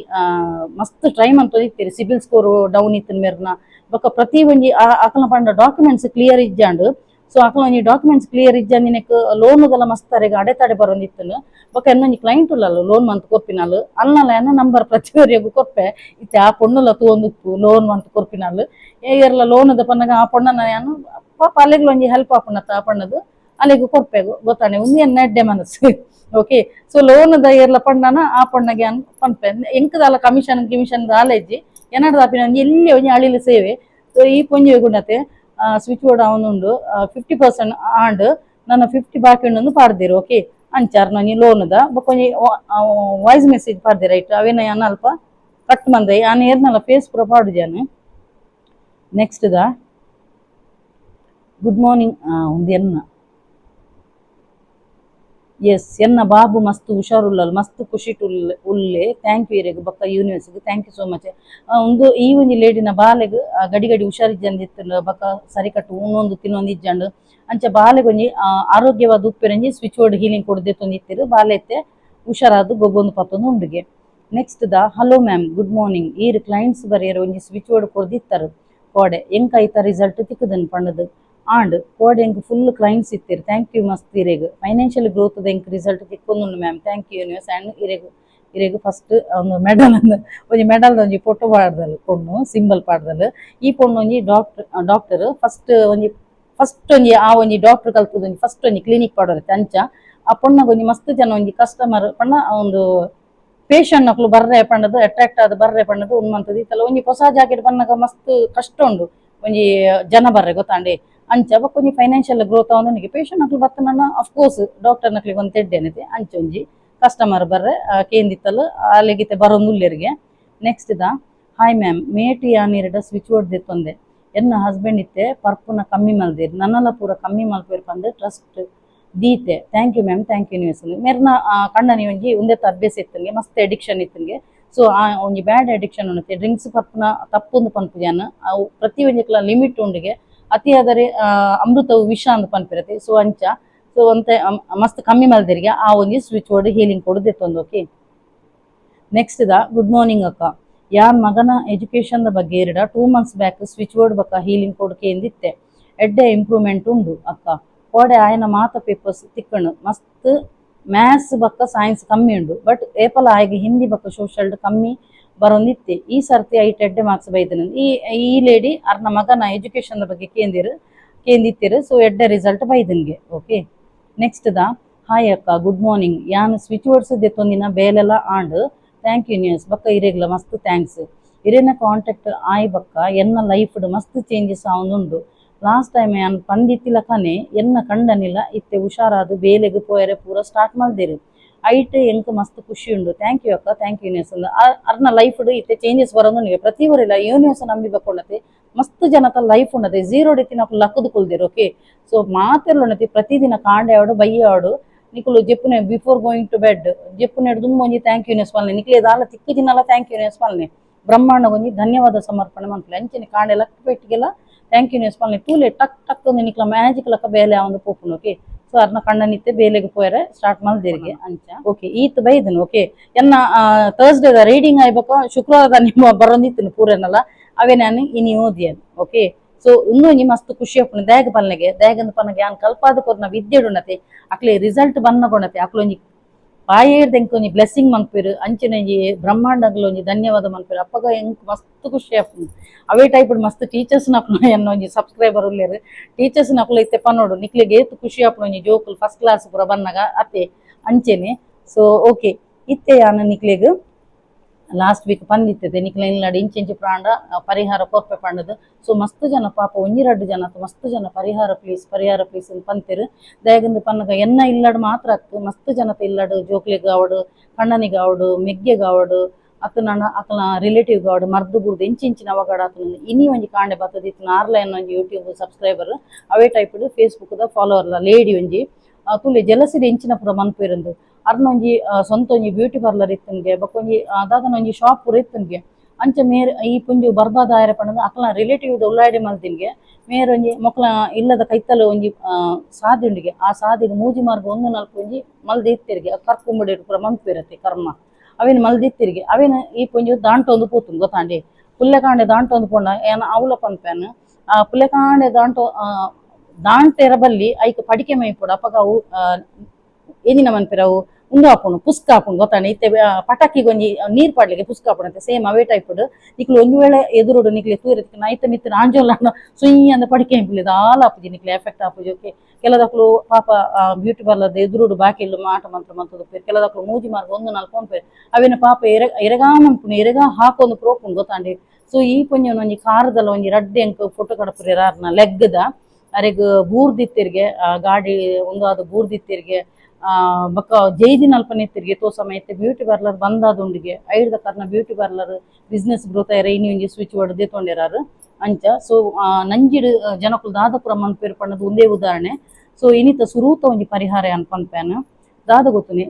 A: ಮಸ್ತ್ ಟ್ರೈ ಮಂತೊಂದಿತ್ತೀರಿ. ಸಿಬಿಲ್ ಸ್ಕೋರ್ ಡೌನ್ ಇತ್ತಿನ ಮೇರ್ನ. ಬೊಕ್ಕ ಪ್ರತಿ ಒಂಜಿ ಅಕಲ್ನ ಪಂಡ ಡಾಕ್ಯುಮೆಂಟ್ಸ್ ಕ್ಲಿಯರ್ ಇಜ್ಜಾಂಡ್. ಸೊ ಅಕಲ್ನ ಒಂಜಿ ಡಾಕ್ಯುಮೆಂಟ್ಸ್ ಕ್ಲಿಯರ್ ಇಜ್ಜಂದಿನಕ್ ಲೋನ್ದೆಲ್ಲ ಮಸ್ತ್ ಅರೆಗ್ ಅಡೆತಡೆ ಬರೊಂದಿತ್ತನು. ಬೊಕ್ಕ ಎನ್ನೊಂಜಿ ಕ್ಲೈಂಟ್ ಉಲ್ಲಲ್ಲ ಲೋನ್ ಮಂತ್ ಕೊರ್ಪಿನಾಲ್, ಅಲ್ನಲ್ಲ ಎನ್ನ ನಂಬರ್ ಪ್ರತಿಯೊರಿಯಗು ಕೊರ್ಪೆ. ಇತ್ತೆ ಆ ಪೊಣ್ಣುಲ ತೂವೊಂದುಪ್ಪು ಲೋನ್ ಮಂತ್ ಕೊರ್ಪಿನಾಲ್. ಏರ್ಲ ಲೋನ್ದ ಪನ್ನಗ ಆ ಪೊಣ್ಣನ ಯಾನು ಪಾಪ ಅಲೆಗ್ಲ ಒಂಜಿ ಹೆಲ್ಪ್ ಆಪುಂಡತ್ತ, ಆ ಪಣ್ಣದು ಅಲೆಗ್ ಕೊರ್ಪೆ, ಗೊತ್ತಾನೆ? ಉಂದು ಎನ್ನ ಎಡ್ಡೆ ಮನಸ್ಸು. ಓಕೆ, ಸೊ ಲೋನ್ದ ಏರ್ಲ ಪಣ್ಣನ ಆ ಪಣ್ಣಗೆ ಅನ್ ಪನ್ಪೆ. ಎಂಕದಾಲ ಕಮಿಷನ್ ಗಿಮಿಷನ್ ದಾಲ ಇಜ್ಜಿ, ಎನ್ನಡ ದಾಪಿನ ಒಂಜಿ ಎಲ್ಲಿ ಒಂಜಿ ಅಳಿಲು ಸೇವೆ. ಸೊ ಈ ಪೊಂಜಿ ಗುಣತೆ ಸ್ವಿಚ್ ಬೋರ್ಡ್ ಅವನುಂಡು, 50% ಆಂಡ್, ನನ್ನ 50 ಬಾಕಿ ಉಂಡು ಪಾಡ್ದಿರು. ಓಕೆ, ಅಂಚಾರ್ ಒಂಜಿ ಲೋನ್ದ ಬೊಕ್ಕ ಒಂಜಿ ವಾಯ್ಸ್ ಮೆಸೇಜ್ ಪಾಡ್ದಿರ. ರೈಟ್, ಅವೇನ ಯಾನ್ ಅಲ್ಪ ಕಟ್ ಮಂದೆ, ಯಾನ್ ಏರ್ನಲ್ಲ ಫೇಸ್ ಪೂರ ಪಾಡುಜಾನು. Next the good morning ಒಂದು ಎನ್ನ ಎಸ್ ಎನ್ನ ಬಾಬು ಮಸ್ತ್ ಹುಷಾರುಲ್ಲಲ್, ಮಸ್ತ್ ಖುಷಿಟ್ ಉಲ್ಲೆ. Thank you ಇರೆಗ್ ಬೊಕ್ಕ ಯೂನಿವರ್ಸ್ಗೆ. Thank you so much. ಒಂದು ಈ ಒಂಜಿ ಲೇಡಿನ ಬಾಲೆಗ್ ಗಡಿ ಗಡಿ ಹುಷಾರಿಜ್ಜಂದಿತ್ತು, ಬೊಕ್ಕ ಸರಿಕಟ್ಟು ಉಣ್ಣೊಂದು ತಿನ್ನೊಂದು ಇಜ್ಜಂಡು. ಅಂಚ ಬಾಲೆಗ್ ಒಂಜಿ ಆರೋಗ್ಯವಾದ ಉಪ್ಪಿರಂಜಿ switch word healing ಕೊಡ್ದೆ ತೊಂದಿತ್ತಿರು. ಬಾಲೆ ಇತ್ತೆ ಹುಷಾರಾದ ಗೊಬ್ಬೊಂದು ಪತ್ತೊಂದು ಉಂಡುಗೆ. Next the hello ma'am, good morning. ಈರ್ ಕ್ಲೈಂಟ್ಸ್ ಬರೆಯರು ಒಂಜಿ ಸ್ವಿಚ್ ಬೋರ್ಡ್ ಕೊರ್ದಿತ್ತರು ಕೋಡೆ, ಎಂಕ್ ಐತ ರಿಸಲ್ಟ್ ತಿಕ್ಕುದನ್ ಪಂಡದು ಆಂಡ್. ಕೋಡೆ ಎಂಕ್ ಫುಲ್ ಕ್ಲೈಂಟ್ಸ್ ಇತ್ತೀರ್. Thank you ಮಸ್ತ್ ಇರೆಗ್. ಫೈನಾನ್ಷಿಯಲ್ ಗ್ರೋತ್ ಎಂಕ್ result ತಿಕ್ಕೊಂದುಂಡು ma'am. Thank you universe and ಇರೆಗ್. ಇರೆಗ್ ಫಸ್ಟ್ ಒಂದು ಮೆಡಲ್, ಒಂಜಿ ಮೆಡಲ್ ಒಂಜಿ ಫೋಟೋ ಪಾಡ್ದಲ್ ಪೊಣ್ಣು, ಸಿಂಬಲ್ ಪಾಡ್ದಲ್. ಈ ಪೊಣ್ಣು ಒಂಜಿ doctor. Doctor first ಒಂಜಿ ಫಸ್ಟ್ ಒಂಜಿ ಆ ಒಂಜಿ ಡಾಕ್ಟರ್ ಕಲ್ತದ ಒಂಜಿ ಫಸ್ಟ್ ಒಂಜಿ ಕ್ಲಿನಿಕ್ ಪಾಡೋರತ್ತೆ. ಅಂಚ ಆ ಪೊಣ್ಣಗ್ ಒಂಜಿ ಮಸ್ತ್ ಜನ ಒಂಜಿ ಕಸ್ಟಮರ್ ಪಂಡ ಒಂದು ಪೇಷಂಟ್ ನಕಲು ಬರ್ರೆ ಪಂಡದು, ಅಟ್ರಾಕ್ಟ್ ಆದ್ ಬರ್ರೆ ಪಂಡದು ಉನ್ಮಂತದ. ಇತ್ತಲ್ಲ ಒಂಜಿ ಹೊಸ ಜಾಕೆಟ್ ಬನ್ನಗ ಮಸ್ತ್ ಕಷ್ಟ ಉಂಡು ಒಂಜಿ ಜನ ಬರ್ರೆ, ಗೊತ್ತಾಂಡೆ? ಅಂಚ ಬೊಕ್ಕ ಒಂಜಿ ಫೈನಾನ್ಷಿಯಲ್ ಗ್ರೋತ್ ಆವೊಂದು ಪೇಷಂಟ್ ನಕಲು ಬತ್ತನ, of course doctor ನಕ್ಲಿಗೆ ಒಂದು ತೆಡ್ಡೆ ಏನೈತೆ. ಅಂಚ ಒಂಜಿ ಕಸ್ಟಮರ್ ಬರ್ರೆ ಕೇಂದಿತ್ತಲ್ಲ, ಅಲ್ಲಿಗಿತ್ತೆ ಬರೋಂದುಲ್ಲೆರಿಗೆ. Next the hi ma'am, ಮೇಟಿ ಯಾನಿರಡ ಸ್ವಿಚ್ ಬೋರ್ಡ್ ದೆತ್ತೊಂದೆ. ಎನ್ನ ಹಸ್ಬೆಂಡ್ ಇತ್ತೆ ಪರ್ಪುನ ಕಮ್ಮಿ ಮಲ್ದಿರ್, ನನ್ನಲ ಪೂರ ಕಮ್ಮಿ ಮಲ್ಪೇರ್ ಪಂದ್ ಟ್ರಸ್ಟ್ ದೀತೆ. Thank you ma'am, thank you universe. ಮೆರ್ನ ಕಂಡನಿ ಒಂಜಿ ಉಂದೆತ್ತ ಅಭ್ಯಾಸ ಇತ್ತನ್ಗೆ, ಮಸ್ತ್ ಅಡಿಕ್ಷನ್ ಇತ್ತನ್ಗೆ. ಸೊ ಆ ಒಂಜಿ ಬ್ಯಾಡ್ ಅಡಿಕ್ಷನ್ ಉಂಡತೆ. ಡ್ರಿಂಕ್ಸ್ ಪರ್ಪುನ ತಪ್ಪುಂದು ಪನ್ಪುಜಾನ, ಅವು ಪ್ರತಿ ಒಂಜಿಕ್ಲ ಲಿಮಿಟ್ ಉಂಡಿಗೆ. ಅತಿಯಾದರೆ ಅಮೃತವು ವಿಷ ಅಂದ್ ಪನ್ಪಿರತೆ. ಸೊ ಅಂಚ ಸೊ ಒಂತೆ ಮಸ್ತ್ ಕಮ್ಮಿ ಮಲ್ದಿರಿಗೆ ಆ ಒಂಜಿ switch board healing ಕೊಡು ದೆತ್ತೊಂದು. Okay, next the good morning ಅಕ್ಕ, ಯಾನ್ ಮಗನ ಎಜುಕೇಶನ್ the ಬಗ್ಗೆ ಇರಡ 2 months back switch board ಬಕ್ಕ ಹೀಲಿಂಗ್ ಕೊಡ್ಕೆ ಎಂದಿತ್ತೆ. ಎಡ್ಡೆ ಇಂಪ್ರೂವ್ಮೆಂಟ್ ಉಂಡು ಅಕ್ಕ. ಕೋಡೆ ಆಯನ ಮಾತ ಪೇಪರ್ಸ್ ತಿಕ್ಕಣು, ಮಸ್ತ್ ಮ್ಯಾಥ್ಸ್ ಬಕ್ಕ ಸೈನ್ಸ್ ಕಮ್ಮಿ ಉಂಡು. ಬಟ್ ಏಪಲ ಆಯ್ಗೆ ಹಿಂದಿ ಬಕ್ಕ ಸೋಷಲ್ ಕಮ್ಮಿ ಬರೊಂದಿತ್ತೆ. ಈ ಸರ್ತಿ ಐಟ್ ಎಡ್ಡೆ ಮಾರ್ಕ್ಸ್ ಬೈದನ. ಈ ಈ ಲೇಡಿ ಅರ್ನ ಮಗನ ಎಜುಕೇಶನ್ ಬಗ್ಗೆ ಕೇಂದಿರು ಕೇಂದಿತ್ತೀರು. ಸೊ ಎಡ್ಡೆ ರಿಸಲ್ಟ್ ಬೈದನ್ಗೆ. Okay, next the hi ಅಕ್ಕ, ಗುಡ್ ಮಾರ್ನಿಂಗ್. ಯಾನ್ ಸ್ವಿಚ್ ಬೋರ್ಡ್ಸ್ ದೆತ್ತೊಂದಿನ ಬೇಲೆಲ and. Thank you universe ಬಕ್ಕ ಇರೆಗ್ಲ ಮಸ್ತ್ thanks. ಇರೆನ ಕಾಂಟ್ಯಾಕ್ಟ್ ಆಯ್ ಬಕ್ಕ ಎನ್ನ ಲೈಫ್ ಮಸ್ತ್ ಚೇಂಜಸ್ ಆವೊಂದುಂಡು. ಲಾಸ್ಟ್ ಟೈಮ್ ಯಾನ್ ಪಂದಿತ್ತಿಲಕನೆ ಎನ್ನ ಕಂಡನಿಲ್ಲ ಇತ್ತೆ ಹುಷಾರಾದ ಬೇಲೆಗ್ ಪೋಯರೆ ಪೂರ ಸ್ಟಾರ್ಟ್ ಮಲ್ದಿರು. ಐಟ್ ಎಂಕ್ ಮಸ್ತ್ ಖುಷಿ ಉಂಡು. Thank you ಅಕ್ಕ, thank you universe. ಅರ್ನ ಲೈಫ್ ಇತ್ತೆ ಚೇಂಜಸ್ ಬರೋದು. ಪ್ರತಿ ಊರಿಲ್ಲ ಯೂನಿವರ್ಸ್ ನಂಬಿ ಬಕ್ಕೊಂಡತೆ ಮಸ್ತ್ ಜನತ ಲೈಫ್ ಉಂಡತೆ ಝೀರೋ ಡಿತ್ತಿನ ಲಕ್ಕದು ಕುಲ್ದಿರು. ಓಕೆ, ಸೊ ಮಾತೆರ್ಲು ಪ್ರತಿದಿನ ಕಾಂಡೆ ಆಡು ಬಯ್ಯ ಆಡು ನಿಕುಲು ಜೆಪ್ಪುನೆ before going to bed ಜೆಪ್ಪುನೆ ದುಂಬು ಒಂಜಿ thank you universe ಮಲ್ನೆ. ನಿಕ್ಲೆ ದಾಲ ತಿಕ್ಕು ದಿನಲ thank you universe ಮಲ್ನೆ. ಬ್ರಹ್ಮಾಂಡ ಒಂಜಿ ಧನ್ಯವಾದ ಸಮರ್ಪಣೆ ಮನ್ಪುಲೆ. ಅಂಚನೆ ಕಾಂಡೆ ಲಕ್ ಪೆಟ್ಟಿಗೆಲ್ಲ thank you universe ಮಲ್ನೆ ತೂಲೆ, ಟಕ್ ಟಕ್ ಒಂದು ನಿಕ್ಲ ಮ್ಯಾಜಿಕ್ ಲಕ್ಕ ಬೇಲೆ ಒಂದು ಪೋಪುಂಡು. Okay, So ಅರ್ನ ಕಣ್ಣನಿತ್ತೆ ಬೇಲೆಗೆ ಪೋಯರೆ ಸ್ಟಾರ್ಟ್ ಮಲ್ದಿರಿಗೆ ಅಂಚ. ಓಕೆ, ಈತ್ ಬೈದನು. ಓಕೆ, ಎನ್ನ ಥರ್ಸ್ಡೇದ ರೀಡಿಂಗ್ ಆಯ್ಬೇಕು, ಶುಕ್ರವಾರದ ನಿಮ್ಮ ಬರೋಂದಿತ್ತಿನ ಪೂರನಲ್ಲ ಅವೇ ನಾನು ಇನಿ ಓದಿಯನ್. ಓಕೆ, ಸೊ ಇನ್ನೊಂಜಿ ಮಸ್ತ್ ಖುಷಿ ಆಪುಂಡು ದಾಯಗ ಪನ್ಲೆಗೆ. ದಾಯಗಂದ ಪನ್ನಗ ಯಾನ್ ಕಲ್ಪಾದ ಕೊರ್ನ ವಿದ್ಯೆಡುನತೆ ಅಕ್ಲೆ ರಿಸಲ್ಟ್ ಬನ್ನ ಕೊಣತೆ ಅಕ್ಲೊಂಜಿ ಬಾಯೇರ್ದ ಎಂಕ್ ಒಂಜಿ ಬ್ಲೆಸ್ಸಿಂಗ್ ಮನ್ಪೆರ್, ಅಂಚಿನ ಒಂಜಿ ಬ್ರಹ್ಮಾಂಡಗ್ಲ ಒಂಜಿ ಧನ್ಯವಾದ ಮನ್ಪೆರ್. ಅಪ್ಪಗ ಎಂಕ್ ಮಸ್ತ್ ಖುಷಿ ಆಪುಂಡು. ಅವೇ ಟೈಪ್ ಮಸ್ತ್ ಟೀಚರ್ಸ್ ನಕುಲು ಎನ್ನ ಒಂಜಿ ಸಬ್ಸ್ಕ್ರೈಬರ್ ಉಲ್ಲೆರ್, ಟೀಚರ್ಸ್ ನಕುಲು ಇತ್ತೆ ಪನೋಡು ನಿಕ್ಲೆಗ್ ಏತ್ ಖುಷಿ ಆಪುಂಡು ಒಂಜಿ ಜೋಕುಲು ಫಸ್ಟ್ ಕ್ಲಾಸ್ ಪೂರ ಬನ್ನಗ ಅತ್ತೆ ಅಂಚೆನೆ. ಸೊ ಓಕೆ, ಇತ್ತೆ ಯಾನ್ ನಿಕ್ಲೆಗ್ ಲಾಸ್ಟ್ ವೀಕ್ ಪಂದಿತ್ತದೆ ನಿಕ್ಲೆ ಇಲ್ಲಡ್ ಇಂಚ ಇಂಚ ಪ್ರಾಂಡ ಪರಿಹಾರ ಕೊರ್ಪೆ ಪಂಡದು. ಸೊ ಮಸ್ತ್ ಜನ ಪಾಪ ಒಂಜಿ ರಡ್ಡು ಜನ ಅತ್ತ್ ಮಸ್ತ್ ಜನ ಪರಿಹಾರ ಪ್ಲೀಸ್, ಪರಿಹಾರ ಪ್ಲೀಸ್ ಅಂತ ಪಂತೆರ್. ದಾಯೆಗಂದ್ ಪನ್ನಗ ಎನ್ನ ಇಲ್ಲಡ್ ಮಾತ್ರ ಅತ್ತ್, ಮಸ್ತ್ ಜನತ ಇಲ್ಲಡ್ ಜೋಕ್ಲೆಗ್ ಆವಡ್, ಕಣ್ಣನಿಗ್ ಆವಡ್, ಮೆಗ್ಗೆಗ್ ಆವಡ್, ಅತ್ತ್ ನನ ಅಕ್ಲ್ನ ರಿಲೇಟಿವ್ ಆವಡ್ ಮರ್ದ್ ಬುಡ್ದು ಇಂಚ ಇಂಚಿನ ಅವಘಡ ಆತುಂಡು. ಇನಿ ಒಂಜಿ ಕಾಂಡೆ ಬತ್ತದಿತ್ತಿನ ಆರ್ಲ ಎನ್ನ ಒಂಜಿ ಯೂಟ್ಯೂಬ್ ಸಬ್ಸ್ಕ್ರೈಬರ್, ಅವೇ ಟೈಪ್ ಫೇಸ್ಬುಕ್ ದ ಫಾಲೋವರ್ ಲೇಡಿ ಒಂಜಿ ತೂಲೆ ಜಲಸಿಡ್ ಇಂಚಿನ ಪೂರ ಮನ್ಪೆರಂದು. ಅರ್ನ ಒಂಜಿ ಸ್ವಂತ ಒಂಜಿ ಬ್ಯೂಟಿ ಪಾರ್ಲರ್ ಇತ್ತನ್ಗೆ, ಬೊಕ್ಕ ಒಂಜಿ ದಾದನ ಒಂಜಿ ಶಾಪ್ ಪೂರ ಇತ್ತನ್ಗೆ. ಅಂಚ ಮೇರ್ ಈ ಪುಂಜು ಬರ್ಬಾದ್ ಆಯೆರೆ ಪಂಡದು ಅಕ್ಲ್ನ ರಿಲೇಟಿವ್ ದ ಉಳ್ಳಾಡಿ ಮಲ್ತಿನ್ಗೆ. ಮೇರ್ ಒಂಜಿ ಮೊಕ್ಲ ಇಲ್ಲದ ಕೈತಲ್ ಒಂಜಿ ಸಾದಿ ಉಂಡಿಗೆ, ಆ ಸಾದಿಗ್ ಮೂಜಿ ಮಾರ್ಗ ಒಂದು ನಾಲ್ಕು ಒಂಜಿ ಮಲ್ದ್ ಇತ್ತೆರ್ಗೆ ಕರ್ಕುಂಬಡಿ ಪೂರ ಮನ್ಪೆರತ್ತೆ ಕರ್ಮ ಅವೇನ್ ಮಲ್ದಿತ್ತಿರಿಗೆ. ಅವೇನ್ ಈ ಪೊಂಜು ದಾಂಟೊಂದು ಪೋತುಂಡು ಗೊತ್ತಾಂಡಿ. ಪುಲ್ಲೆಕಾಂಡೆ ದಾಂಟೊಂದು ಪೋಂಡ ಏನ ಅವ್ಲ ಪನ್ಪೇನ್, ಆ ಪುಲ್ಲೆಕಾಂಡೆ ದಾಂಟೋ ದಾಂಟೆರ ಬಲ್ಲಿ ಐಕ್ ಪಡಿಕೆ ಮೈಪೊಡು. ಅಪಗ ಅವು ಏನಿನ ಮನ್ಪೆರ್ ಅವು ಉಂದು ಆಪುಂಡು, ಪುಸ್ಕ ಆಪುಂಡು ಗೊತ್ತಾಂಡಿ. ಇತ್ತೆ ಪಟಾಕಿಗ್ ಒಂಜಿ ನೀರ್ ಪಾಡ್ಲಿಕ್ಕೆ ಪುಸ್ಕ ಆಪುಂಡು, ಸೇಮ್ ಅವೇ ಟೈಪ್. ನಿಕ್ಲು ಒಂಜಿ ವೇಳೆ ಎದುರುಡು ನಿಕ್ಲೆ ತೂಯೆರೆ ಐತ ಮಿತ್ತ್ ಆಂಜೋಲ ಸುಯ್ ಅಂದ್ ಪಡಿಕೆ ಮೈಪುಲೆ, ದಾಲ ಆಪುಜಿ, ನಿಕ್ಲೆ ಎಫೆಕ್ಟ್ ಆಪುಜಿ. ಓಕೆ, ಕೆಲದಕ್ಲು ಪಾಪ ಬ್ಯೂಟಿ ಪಾರ್ಲರ್ ಎದುರುಡು ಬಾಕಿಲ್ ಮಾಟ ಮಂತ್ರ ಮಂತುದು, ಕೆಲದಕ್ಲು ಮೂಜಿ ಮಾರ್ಗ ಒಂದು ನಾಲ್ಕು ಪನ್ಪೆರ್. ಅವೇನ ಪಾಪ ಎರೆ ಎರೆಗಾ ಮನ್ಪುನು, ಎರೆಗಾ ಹಾಕೊಂದು ಪ್ರೋಪುಂಡು ಗೊತ್ತಾಂಡಿ. ಸೊ ಈ ಪೊಂಜೊನ ಒಂಜಿ ಕಾರದಲ್ಲ ಒಂಜಿ ರಡ್ಡ್ ಎಂಕ್ ಫೋಟೋ ಕಡಪುರೆರ್. ಆರ್ನ ಲೆಗ್ಗದ ಅರೆಗ್ ಬೂರ್ದಿತ್ತೆರ್ಗೆ, ಗಾಡಿ ಉಂದು ಬೂರ್ದಿತ್ತೆರ್ಗೆ. ಬೊಕ್ಕ ಜೈದಿನ ಅಲ್ಪನೆ ಇತ್ತೆರ್ಗೆ ತೋ ಸಮಯ ಬ್ಯೂಟಿ ಪಾರ್ಲರ್ ಬಂದಾದುಂಡಿಗೆ. ಐಡ್ದ ಕಾರಣ beauty parlour business growth ಆಯೆರೆ ಇನಿ ಒಂಜಿ ಸ್ವಿಚ್ ಬೋರ್ಡ್ ದೆತೊಂಡೆರಾರು ಅಂಚ. ಸೊ ನಂಜಿಡ್ ಜನಕುಲು ದಾದ ಪೂರ ಮನ್ಪೆರ್ ಪಂಡದು ಒಂದೇ ಉದಾಹರಣೆ. ಸೊ ಇನಿತ ಸುರೂತ ಒಂಜಿ ಪರಿಹಾರ ಯಾನ್ ಪನ್ಪೇನ್ ದಾದ ಗೊತ್ತುನಿ?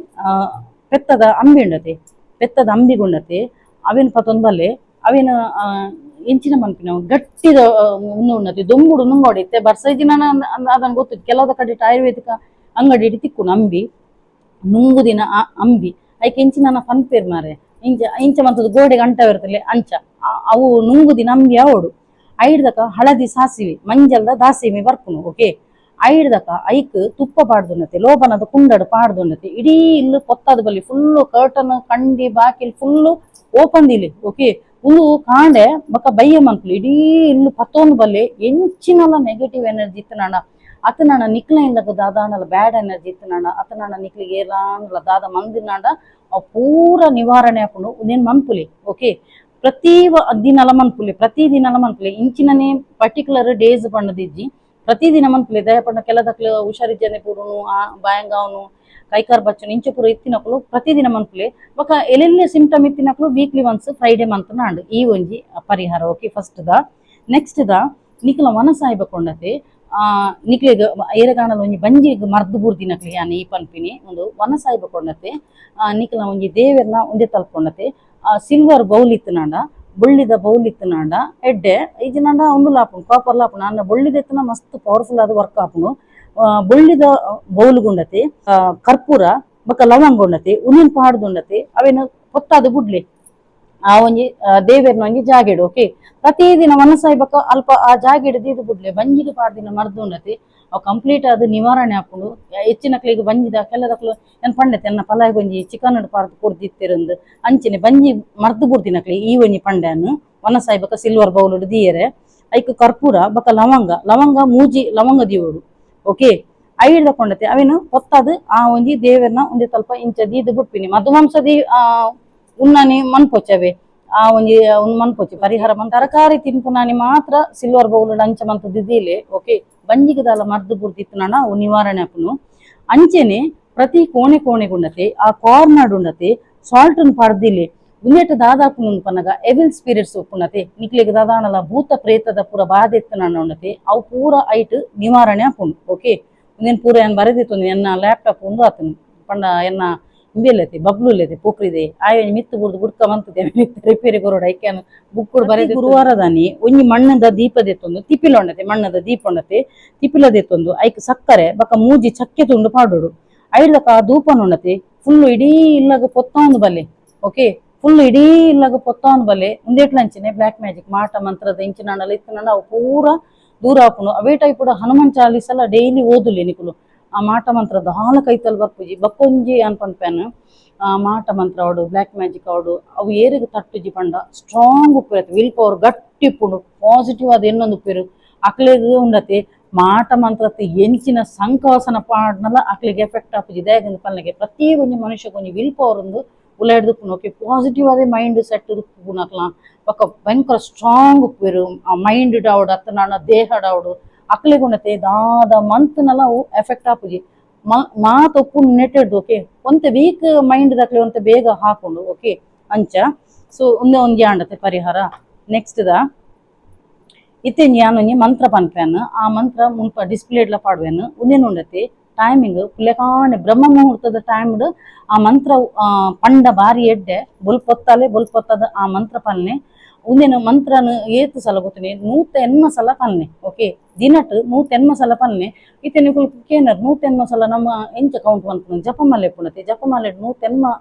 A: ಪೆತ್ತದ ಅಂಬಿ ಉಂಡತೆ, ಪೆತ್ತದ ಅಂಬಿಗುಂಡತೆ, ಅವೇನ್ ಪತೊಂದು ಬಲ್ಲೆ. ಅವೇನ ಎಂಚಿನ ಮನ್ಪಿನ ಗಟ್ಟಿದ ಉಂದು ಉಂಡತೆ, ದೊಂಬುಡು ನುಂಗೋಡು. ಇತ್ತೆ ಬರ್ಸ ಇಜ್ಜಿನ ಅದನ್ನ ಗೊತ್ತು, ಕೆಲವದ ಕಡೆಟ್ ಆಯುರ್ವೇದಿಕ ಅಂಗಡಿ ತಿಕ್ಕುನು ಅಂಬಿ. ನುಂಗುದಿನ ಆ ಅಂಬಿ ಐಕ್ ಎಂಚಿನ ಪನ್ಪೇರ್ ಮಾರೆ, ಇಂಚ ಇಂಚ ಮಂತುದು ಗೋಡೆಗೆ ಅಂಟವಿರ್ತಲೆ ಅಂಚ. ಅವು ನುಂಗುದಿನ ಅಂಬಿ ಆವೊಡು. ಐಡ್ದಕ ಹಳದಿ ಸಾಸಿವೆ, ಮಂಜಲ್ದ ದಾಸಿಮೆ ಬರ್ಪುನು. ಓಕೆ, ಐಡ್ದಕ ಐಕ್ ತುಪ್ಪ ಪಾಡ್ದುಂಡತೆ, ಲೋಬನದ ಕುಂಡಡ್ ಪಾಡ್ದುಂಡತೆ. ಇಡೀ ಇಲ್ಲು ಪೊತ್ತದ ಬಲ್ಲಿ, ಫುಲ್ಲು ಕರ್ಟನ್ ಕಂಡಿ ಬಾಕಿಲ್ ಫುಲ್ಲು ಓಪನ್ ದಿಲಿ. ಓಕೆ, ಉಂದು ಕಾಂಡೆ ಬೊಕ ಬಯ್ಯ ಮನ್ಪುಲಿ. ಇಡೀ ಇಲ್ಲು ಪತ್ತೊಂದು ಬಲ್ಲೆ. ಎಂಚಿನಲ ನೆಗೆಟಿವ್ ಎನರ್ಜಿ ಇತ್ತುನಡ, ಅತನಾಣ ನಿಕ್ಲ ಇಲ್ಲಗ ದಾದಾನಲ ಬ್ಯಾಡ್ ಎನರ್ಜಿ ಇತ್ತುನಾಂಡ, ಅತನಾಣ ನಿಕ್ಲಿಗೆ ಏಲಾನಲ ದಾದ ಮಂದಿನಾಂಡ ಅವು ಪೂರ ನಿವಾರಣೆ ಆಪುಂಡು. ಉಂದೆನ್ ಮನ್ಪುಲಿ. ಓಕೆ, ಪ್ರತಿ ದಿನಲ ಮನ್ಪುಲಿ, ಪ್ರತಿ ದಿನಲ ಮನ್ಪುಲಿ. ಇಂಚಿನನೇ ಪರ್ಟಿಕ್ಯುಲರ್ ಡೇಸ್ ಪಂಡದಿಜ್ಜಿ, ಪ್ರತಿ ದಿನ ಮನ್ಪುಲಿ. ದಯ ಪಂಡ ಕೆಲದಕ್ಲು ಹುಷಾರಿಜ್ಜನೆ ಪೂರುನು, ಆ ಬಾಯಂಗಾವನು, ಕೈಕಾರ್ ಬಚ್ಚನು ಇಂಚ ಪೂರ ಇತ್ತಿನಕುಲು ಪ್ರತಿದಿನ ಮನ್ಪುಲಿ. ಬೊಕ ಎಲ್ಲೆಲ್ಲೆ ಸಿಂಪ್ಟಮ್ ಇತ್ತಿನಕುಲು weekly once Friday ಮಂತ್ನಾಂಡ್ ಈ ಒಂಜಿ ಪರಿಹಾರ. ಓಕೆ, ಫಸ್ಟ್ ದ. ನೆಕ್ಸ್ಟ್ ದ ನಿಕ್ಲ ವನಸಾಯಿಬ ಕೊಂಡತೆ. ನಿಕ್ಲೆಗ್ ಏರೆಗಾಣಲ ಒಂಜಿ ಬಂಜಿಗ್ ಮರ್ದ್ ಬೂರ್ದಿನಕ್ಲೆ ಯಾನ್ ಈ ಪನ್ಪಿನಿ. ಒಂದು ವನಸಾಯಿಬ ಕೊಂಡತೆ, ನಿಕ್ಲ ಒಂಜಿ ದೇವೆರ್ನ ಒಂದೇ ತಲ್ಪೊಂಡತೆ. ಸಿಲ್ವರ್ ಬೌಲ್ ಇತ್ತನಾಂಡ, ಬೊಳ್ಳಿದ ಬೌಲ್ ಇತ್ತನಾಂಡ ಎಡ್ಡೆ. ಇಜ್ಜಿನಾಂಡ ಉಂದುಲ ಆಪುಂಡು, ಕಾಪರ್ಲ ಆಪುಂಡು. ಆಂಡ ಬೊಳ್ಳಿದ ಇತ್ತನ ಮಸ್ತ್ ಪವರ್ಫುಲ್ ಆದ್ ವರ್ಕ್ ಆಪುಂಡು. ಬೊಳ್ಳಿದ ಬೌಲ್ ಗುಂಡತೆ ಕರ್ಪೂರ ಬೊಕ ಲವಂಗ ಉಂಡತೆ, ಉಂದೆನ್ ಪಾಡ್ದುಂಡತೆ ಅವೇನ್ ಪೊತ್ತಾದ್ ಬುಡ್ಲೆ ಆ ಒಂಜಿ ದೇವೆರ್ನ ಒಂಜಿ ಜಾಗೆಡ್. ಓಕೆ, ಪ್ರತಿದಿನ ವನಸಾಯಿ ಬೊಕ ಅಲ್ಪ ಆ ಜಾಗೆಡ್ ದೀದ್ ಬುಡ್ಲೆ. ಬಂಜಿಗ್ ಪಾಡ್ದಿನ ಮರ್ದ್ ಉಂಡತೆ, ಅವು ಕಂಪ್ಲೀಟ್ ಆದ್ ನಿವಾರಣೆ ಆಪುಂಡು. ಹೆಚ್ಚಿನಕ್ಲೆಗ್ ಬಂಜಿದ ಕೆಲದಕ್ಲು ಏನ್ ಪಂಡೆತೆ ಎನ್ನ ಪಲಾಯಿಗ್ ಒಂಜಿ ಚಿಕನ್ ಪಾಡ್ದ್ ಕೊರ್ದಿತ್ತೆರಂದ್. ಅಂಚನೆ ಬಂಜಿ ಮರ್ದ್ ಬುಡ್ದಿನಕ್ಲೆ ಈ ಒಂಜಿ ಪಂಡ್ಯಾನ್. ವನಸಾಯಿ ಬೊಕ ಸಿಲ್ವರ್ ಬೌಲ್ ದೀಯೆರೆ ಐಕ್ ಕರ್ಪೂರ ಬೊಕ ಲವಂಗ, ಲವಂಗ ಮೂಜಿ ಲವಂಗ ದೀವೊಡು. ಓಕೆ, ಐಡ್ ಕೊಂಡತೆ ಅವೇನು ಪೊತ್ತಾದ್ ಆ ಒಂಜಿ ದೇವೆರ್ನ ಒಂಜಿ ತಲ್ಪ ಇಂಚ ದೀದ್ ಬುಡ್ಪಿನಿ. ಮಧುಮಾಂಸ ದೀ ಉನ್ನನಿ ಮನ್ಪೊಚ್ಚವೆ, ಆ ಒಂಜಿ ಉಂದು ಮನ್ಪೊಚ್ಚಿ ಪರಿಹಾರ ಮನ್. ತರಕಾರಿ ತಿನ್ಪುನಾನಿ ಮಾತ್ರ ಸಿಲ್ವರ್ ಬೌಲ್ ಅಂಚ ಮಂತ್ ದಿದೀಲೆ. ಓಕೆ, ಬಂಜಿಗ್ ದಾಲ ಮರ್ದ್ ಬುಡ್ದಿತ್ತುನಡ ಅವು ನಿವಾರಣೆ ಆಪುಂಡು. ಅಂಚೆನೆ ಪ್ರತಿ ಕೋಣೆ ಕೋಣೆಗುಂಡತೆ ಆ ಕಾರ್ನರ್ ಉಂಡತೆ ಸಾಲ್ಟ್ ನ್ ಪಾಡ್ದಿಲೆ. ಉಂದೆಟ್ ದಾದಾಪುಂಡು ಪನ್ನಗ ಎವಿಲ್ ಸ್ಪಿರಿಟ್ಸ್ ಉಪ್ಪುಂಡತೆ, ನಿಕ್ಲೆಗ್ ದಾದಾನಲ ಭೂತ ಪ್ರೇತದ ಪೂರ ಬಾಧೆ ಇತ್ತುನಡ ಉಂಡತೆ, ಅವು ಪೂರ ಐಟ್ ನಿವಾರಣೆ ಆಪುಂಡು. ಓಕೆ, ಉಂದೆನ್ ಪೂರ ಯಾನ್ ಬರೆದಿತ್ತುಂದು ಎನ್ನ ಲ್ಯಾಪ್ಟಾಪ್ ಉಂದು ಆತುಂಡು ಪಂಡ ಎನ್ನ ಇಂಬೆಲ್ಲತೆ ಬಬ್ಲುಲ್ಲೆತೆ ಪೋಕ್ರಿದೆ ಆಯ್ ಒಂಜಿ ಮಿತ್ತು ಬುಡ್ದು ಬುಡ್ಕ ಮಂತದೆ ರಿಪೇರಿ ಕೊರೊಡು ಐಕ್ಯಾನ ಬುಕ್ಕುಡು ಬರೆ. ಗುರುವಾರದಾನಿ ಒಂಜಿ ಮಣ್ಣದ ದೀಪ ದೆತ್ತೊಂದು ತಿಪ್ಪಿಲ ಉಂಡತೆ, ಮಣ್ಣದ ದೀಪ ಉಂಡತೆ, ತಿಪ್ಪಿಲ ದೆತ್ತೊಂದು ಐಕ್ ಸಕ್ಕರೆ ಬೊಕ ಮೂಜಿ ಚಕ್ಕೆ ತುಂಡು ಪಾಡೋಡು. ಐಡ್ಲಕ ಆ ಧೂಪನ ಉಂಡತೆ ಫುಲ್ ಇಡೀ ಇಲ್ಲಗ ಪೊತ್ತೊಂದು ಬಲ್ಲೆ. ಓಕೆ, ಫುಲ್ ಇಡೀ ಇಲ್ಲಗ ಪೊತ್ತೊಂದು ಬಲ್ಲೆ. ಉಂದೆಟ್ಲಂಚಿನೆ ಬ್ಲ್ಯಾಕ್ ಮ್ಯಾಜಿಕ್ ಮಾಟ ಮಂತ್ರದ ಇಂಚಿನಾಂಡಲ ಇತ್ತುಂಡ ಅವು ಪೂರ ದೂರ ಆಪುಂಡು. ಅವೇ ಟೈಪ್ ಹನುಮಾನ್ ಚಾಲೀಸಲ ಡೈಲಿ ಓದುಲಿ ನಿಕುಲು. ಆ ಮಾಟ ಮಂತ್ರ ದಾಲ ಕೈತಲ್ ಬರ್ಪುಜಿ. ಬಕ್ಕೊಂಜಿ ಯಾನ್ ಪನ್ಪೇನು, ಆ ಮಾಟ ಮಂತ್ರ ಅವಡು, ಬ್ಲ್ಯಾಕ್ ಮ್ಯಾಜಿಕ್ ಅವಡು, ಅವು ಏರಿಗೆ ತಟ್ಟುಜಿ ಪಂಡ ಸ್ಟ್ರಾಂಗ್ ಉಪ್ಪು, will power ಗಟ್ಟಿ ಉಪ್ಪುಂಡು, ಪಾಸಿಟಿವ್ ಆದ್ ಎನ್ನೊಂದು ಉಪ್ಪೇರು ಅಕ್ಲೆಗ್ ಉಂಡತೆ. ಮಾಟ ಮಂತ್ರತೆ ಎಂಚಿನ ಸಂಕವಾಸನ ಪಾಡ್ನಲ ಅಕ್ಲೆಗ್ ಎಫೆಕ್ಟ್ ಆಪುಜಿ. ದಾಯೆಗಂದ್ ಪನ್ಲೆಗೆ ಪ್ರತಿ ಒಂಜಿ ಮನುಷ್ಯಗ್ ಒಂಜಿ will power ಉಂದು ಉಲೈಡ್ದು ಉಪ್ಪುಂಡು. ಓಕೆ, ಪಾಸಿಟಿವ್ ಆದೇ ಮೈಂಡ್ ಸೆಟ್ ಉಪ್ಪುನಕ್ಲ ಬೊಕ ಭಯಂಕರ ಸ್ಟ್ರಾಂಗ್ ಉಪ್ಪುವೆರು. ಆ ಮೈಂಡ್ ಡಾವಡ್ ಅತ್ತನಾಂಡ ದೇಹ ಡಾವಡ್ ಅಕ್ಲೆಗ್ ಉಂಡತೆ ದಾದ ಮಂತ್ನಲ ಅವು ಎಫೆಕ್ಟ್ ಆಪುಜಿ. ಮಾತ ಉಪ್ಪುಂಡು ನೆಟ್ಟೆಡ್ದು. ಓಕೆ, ಒಂತೆ ವೀಕ್ ಮೈಂಡ್ ದಕ್ಲೆ ಒಂತೆ ಬೇಗ ಹಾಕೊಂಡು. ಓಕೆ, ಅಂಚ ಸೊ ಉಂದೆ ಒಂಜಿ ಆಂಡತೆ ಪರಿಹಾರ. ನೆಕ್ಸ್ಟ್ ದ ಇತ್ತೆ ಯಾನ್ ಒಂಜಿ ಮಂತ್ರ ಪನ್ಪೇನ್. ಆ ಮಂತ್ರ ಮುಲ್ಪ ಡಿಸ್ಪ್ಲೇಡ್ಲ ಪಾಡುವೆನ್. ಉಂದೆನ್ ಉಂಡತಿ ಟೈಮಿಂಗ್ ಪುಲ್ಯಕಾಂಡೆ ಬ್ರಹ್ಮ ಮುಹೂರ್ತದ ಟೈಮ್ಡ್ ಆ ಮಂತ್ರ ಪಂಡ ಬಾರಿ ಎಡ್ಡೆ. ಬೊಲ್ಪೊತ್ತಾಲೆ ಬೊಲ್ಪೊತ್ತದ ಆ ಮಂತ್ರ ಪನ್ನೆ. ಉಂದೆನ್ ಮಂತ್ರನ್ ಏತ್ ಸಲ ಗೊತ್ತುನಿ? 108 ಸಲ ಪನ್ನೆ. ಓಕೆ, ದಿನಟ್ 108 ಸಲ ಪನ್ನೆ. ಇತ್ತೆ ನಿಕುಲು ಕೇನರ್, 108 ಸಲ ನಮ್ಮ ಎಂಚ ಕೌಂಟ್ ಮನ್ಪುನು? ಜಪಮಾಲೆ ಇಪ್ಪುಂಡತೆ, ಜಪಮಾಲೆ 108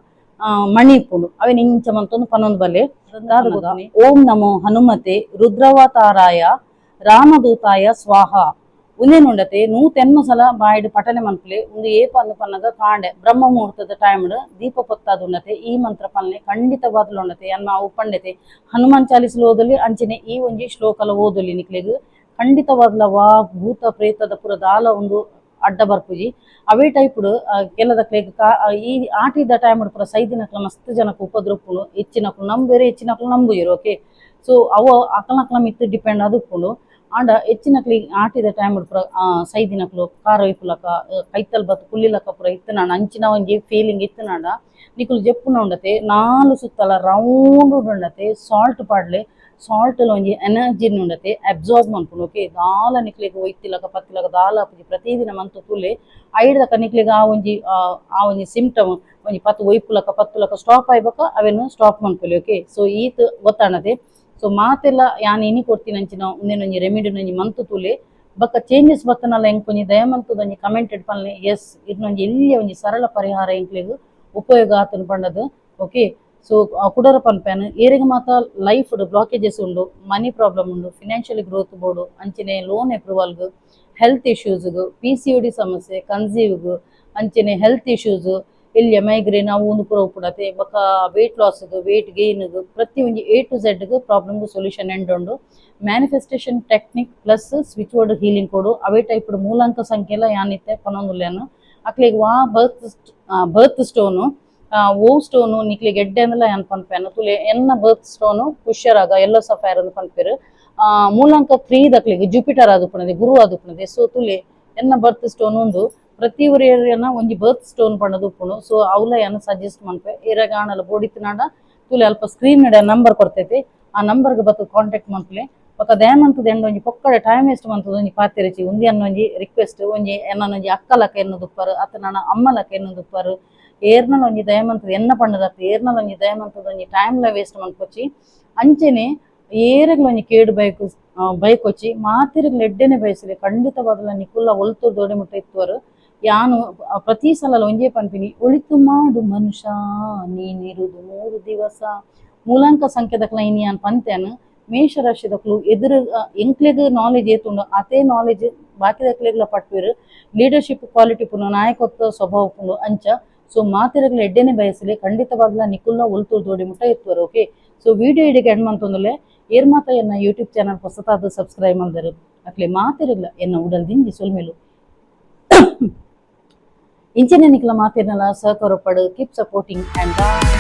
A: ಮಣಿ ಇಪ್ಪುಂಡು. ಅವೆನ್ ಇಂಚ ಮಂತೊಂದು ಪನೊಂದು ಬಲ್ಲೆ. ದಾದ ಗೊತ್ತುನಿ? ಓಂ ನಮೋ ಹನುಮತೆ ರುದ್ರವತಾರಾಯ ರಾಮದೂತಾಯ ಸ್ವಾಹ. ಉಂದೇನುಂಡತೆ 108 ಸಲ ಬಾಯಿಡ್ ಪಠನೆ ಮನ್ಪುಲೆ. ಉಂದು ಏಪ ಅಂದ್ ಪನ್ನಗ ಕಾಂಡೆ ಬ್ರಹ್ಮ ಮುಹೂರ್ತದ ಟೈಮ್ಡ್ ದೀಪ ಪೊತ್ತಾದ್ ಉಂಡತೆ ಈ ಮಂತ್ರ ಪನ್ನೆ. ಖಂಡಿತವಾದ್ಲ ಉಂಡತೆ ಅನ್ನ ಅವು ಪಂಡೆತೆ ಹನುಮಾನ್ ಚಾಲೀಸಲು ಓದಲಿ, ಅಂಚನೆ ಈ ಒಂಜಿ ಶ್ಲೋಕಲ ಓದಲಿ. ನಿಕ್ಲೆಗ್ ಖಂಡಿತವಾದ್ಲ ವಾ ಭೂತ ಪ್ರೇತದ ಪುರ ದಾಲ ಒಂದು ಅಡ್ಡ ಬರ್ಪುಜಿ. ಅವೇ ಟೈಪ್ಡ್ ಕೆಲದಕ್ಲೆಗ್ ಈ ಆಟಿದ ಟೈಮ್ ಪೂರ ಸೈದಿನಕ್ಲ ಮಸ್ತ್ ಜನಕ್ಕೆ ಉಪದ್ರ ಉಪ್ಪುಂಡು. ಹೆಚ್ಚಿನಕ್ಲು ನಂಬೇರೆ, ಹೆಚ್ಚಿನಕ್ಲು ನಂಬುಜೆರ್. ಓಕೆ, ಸೊ ಅವು ಅಕಲ್ನಕ್ಲ ಮಿತ್ತ್ ಡಿಪೆಂಡ್ ಆದ್ ಉಪ್ಪುಂಡು. ಆಂಡ ಹೆಚ್ಚಿನಕ್ಲಿಗ್ ಆಟಿದ ಟೈಮ್ ಪೂರ ಸೈದಿನಕ್ಲು ಕಾರ ಒಯ್ಪುಲಕ ಕೈತಲ್ ಬತ್ತ್ ಕುಲ್ಲಿಲಕ ಪೂರ ಇತ್ತುನಾಂಡ, ಅಂಚಿನ ಒಂಜಿ ಫೀಲಿಂಗ್ ಇತ್ತುನಾಂಡ ನಿಕುಲು ಜೆಪ್ಪುನ ಉಂಡತೆ ನಾಲ್ ಸುತ್ತಲ ರೌಂಡ್ ಉಂಡತೆ ಸಾಲ್ಟ್ ಪಾಡ್ಲೆ. ಸಾಲ್ಟ್ ಒಂಜಿ ಎನರ್ಜಿ ಉಂಡತೆ ಅಬ್ಸಾರ್ಬ್ ಮನ್ಪುಂಡು. ಓಕೆ, ದಾಲ ನಿಕ್ಲೆಗ್ ಒಯ್ತಿಲಕ ಪತ್ತಿಲಕ ದಾಲ ಆಪುಜಿ. ಪ್ರತಿದಿನ ಮಂತ್ ತೂಲೆ. ಐಡ್ದಕ ನಿಕ್ಲೆಗ್ ಆ ಒಂಜಿ ಸಿಂಪ್ಟಮ್ ಒಂಜಿ ಪತ್ತು ಒಯ್ಪುಲಕ ಪತ್ತುಲಕ ಸ್ಟಾಪ್ ಆಯ್ಬಕ ಅವೆನ್ ಸ್ಟಾಪ್ ಮನ್ಪೊಲಿ. ಓಕೆ, ಸೊ ಈತ್ ಗೊತ್ತಾಣತೆ. ಸೊ ಮಾತೆಲ್ಲ ಯಾನ್ ಇನಿ ಕೊರ್ತಿನಂಚಿನ ಉಂದೆನೊಂಜಿ ರೆಮಿಡಿ ಒಂಜಿ ಮಂತ್ ತೂಲೆ. ಬೊಕ್ಕ ಚೇಂಜಸ್ ಬತ್ತನಲ್ಲ ಎಂಕೊಂಜಿ ದಯಮಂತದ ಒಂಜಿ ಕಮೆಂಟ್ ಪನ್ಲೆ, ಎಸ್ ಇರ್ನೊಂಜಿ ಎಲ್ಯ ಒಂಜಿ ಸರಳ ಪರಿಹಾರ ಎಂಕ್ಲೆಗ್ ಉಪಯೋಗ ಆತುಂಡು ಪಂಡದು. ಓಕೆ, ಸೊ ಕುಡರ ಪನ್ಪೇನ್, ಏರೆಗ್ ಮಾತ ಲೈಫ್ ಬ್ಲಾಕೇಜಸ್ ಉಂಡು, ಮನಿ ಪ್ರಾಬ್ಲಮ್ ಉಂಡು, ಫಿನಾನ್ಷಿಯಲ್ ಗ್ರೋತ್ ಬೋಡು, ಅಂಚನೆ ಲೋನ್ ಅಪ್ರೂವಲ್ಗ್, ಹೆಲ್ತ್ ಇಶ್ಯೂಸ್ಗ್, ಪಿಸಿಒಡಿ ಸಮಸ್ಯೆ, ಕನ್ಸೀವ್ಗ್, ಅಂಚನೆ ಹೆಲ್ತ್ ಇಶ್ಯೂಸ್, ಎಲ್ಯ ಮೈಗ್ರೇನ್ ಅವು ಒಂದು ಪೂರ ಉಪ್ಪುಡತೆ, ಬೊಕ್ಕ ವೇಟ್ ಲಾಸ್ಗ್, ವೇಟ್ ಗೇನ್ಗ್, ಪ್ರತಿ ಒಂಜಿ A to Z problem solution end ಉಂಡು. Manifestation technique plus switch word healing ಕೊಡು. ಅವೇ ಟೈಪ್ ಮೂಲಾಂಕ ಸಂಖ್ಯೆಲ ಯಾನಿತ್ತೆ ಪನೊಂದುಲ್ಲೇನು. ಅಕ್ಲೆಗ್ ವಾ ಬರ್ತ್ ಬರ್ತ್ ಸ್ಟೋನು ಓ ಸ್ಟೋನು ನಿಕ್ಲೆಗ್ ಎಡ್ಡೆ ಅಂದಲ ಯಾನ್ ಪನ್ಪೇನು. ತುಲೆ, ಎನ್ನ ಬರ್ತ್ ಸ್ಟೋನು ಪುಷ್ಯರಾಗ ಎಲ್ಲೋ ಸಫೈರ್ ಅಂದ್ ಪನ್ಪೆರ್. ಮೂಲಾಂಕ 3 ದಕ್ಲೆಗ್ ಜುಪಿಟರ್ ಆದುಪ್ಪುನದೆ, ಗುರು ಆದುಪ್ಪುನದೆ. ಸೊ ತುಲೆ, ಎನ್ನ ಬರ್ತ್ ಸ್ಟೋನ್ ಉಂದು. ಪ್ರತಿ ಒರಿಯನ ಒಂಜಿ ಬರ್ತ್ ಸ್ಟೋನ್ ಪಂಡದು ಉಪ್ಪುಂಡು. ಸೊ ಅವ್ಲ ಯಾನ್ ಸಜೆಸ್ಟ್ ಮನ್ಪೆ. ಏರಾಗ ಆಣಲ ಬೋಡಿತ್ತಿನಾಂಡ ತುಲೆ, ಅಲ್ಪ ಸ್ಕ್ರೀನ್ ನಂಬರ್ ಕೊರ್ತೈತಿ, ಆ ನಂಬರ್ಗೆ ಬತ್ತು ಕಾಂಟ್ಯಾಕ್ಟ್ ಮನ್ಪುಲೆ. ಬೊಕ ದಯಮಂತದ ಎಂಡ ಒಂಜಿ ಪೊಕ್ಕಡೆ ಟೈಮ್ ವೇಸ್ಟ್ ಮಂತದ ಒಂಜಿ ಪಾತೆರಚಿ. ಉಂದಿ ಅನ್ನ ಒಂಜಿ ರಿಕ್ವೆಸ್ಟ್. ಒಂಜಿ ಎನ್ನೊಂಜಿ ಅಕ್ಕಲಕ ಎನ್ನುದುಪ್ಪರು ಅತ್ತ ನನ ಅಮ್ಮಲಕ ಎನ್ನುದುಪ್ಪರು. ಏರ್ನಲ ಒಂಜಿ ದಯಮಂತದ ಎನ್ನ ಪಂಡದತ್ತ ಏರ್ನಲ ಒಂಜಿ ದಯಮಂತದ ಒಂಜಿ ಟೈಮ್ಲ ವೇಸ್ಟ್ ಮನ್ಪೊಚ್ಚಿ. ಅಂಚೆನೆ ಏರೆಗ್ಲ ಒಂಜಿ ಕೇಡು ಬೈಕ್ ಬೈಕೊಚ್ಚಿ, ಮಾತೆರೆಗ್ಲ ಎಡ್ಡೆನೆ ಬಯಸಲೆ. ಖಂಡಿತವಾದಲ ನಿಕುಲ್ಲ ಒಲ್ತು ದೋಡೆ ಮುಟ್ಟ ಇತ್ತುವರು. ಯಾನು ಪ್ರತಿ ಸಲ ಒಂಜೇ ಪನ್ಪಿನಿ, ಒಳಿತು ಮಾಡು ಮನುಷ್ಯ, ನೀನಿರುದು 3 ದಿವಸ. ಮೂಲಾಂಕ ಸಂಖ್ಯೆದಕ್ಲ ಇನಿ ಯಾನ್ ಪಂತೇನು. ಮೇಷರಾಶಿದಕ್ಲು ಎದುರು ಎಂಕ್ಲೆಗ್ ನಾಲೆಜ್ ಏತುಂಡು ಅತೇ ನಾಲೆಜ್ ಬಾಕಿದಕ್ಲೆಗ್ಲ ಪಟ್ಪೆರ್. ಲೀಡರ್ಶಿಪ್ ಕ್ವಾಲಿಟಿ ಉಪ್ಪುಂಡು, ನಾಯಕತ್ವ ಸ್ವಭಾವ ಉಪ್ಪುಂಡು ಅಂಚ. ಸೊ ಮಾತೆರೆಗ್ಲ ಎಡ್ಡೆನೆ ಬಯಸಲೆ. ಖಂಡಿತವಾಗ್ಲ ನಿಕುಲ್ನ ಒಲ್ತೂರು ದೋಡಿ ಮುಟ್ಟ ಎತ್ತುವರು. Okay, so video ಇಡಿಗೆ end ಮಂತೊಂದುಲ್ಲೆ. ಏರ್ ಮಾತ ಎನ್ನ ಯೂಟ್ಯೂಬ್ ಚಾನಲ್ ಹೊಸತಾದ ಸಬ್ಸ್ಕ್ರೈಬ್ ಮಲ್ದರು ಅಕ್ಲೆ ಮಾತೆರೆಗ್ಲ ಎನ್ನ ಉಡಲ್ ದಿಂಜಿ ಸೊಲ್ಮೆಲು. ಇಂಚಿನ ನಿಕ್ಲ ಮಾತೆರ್ನಲ ಸಹಕಾರ ಪಡು. Keep supporting and bye.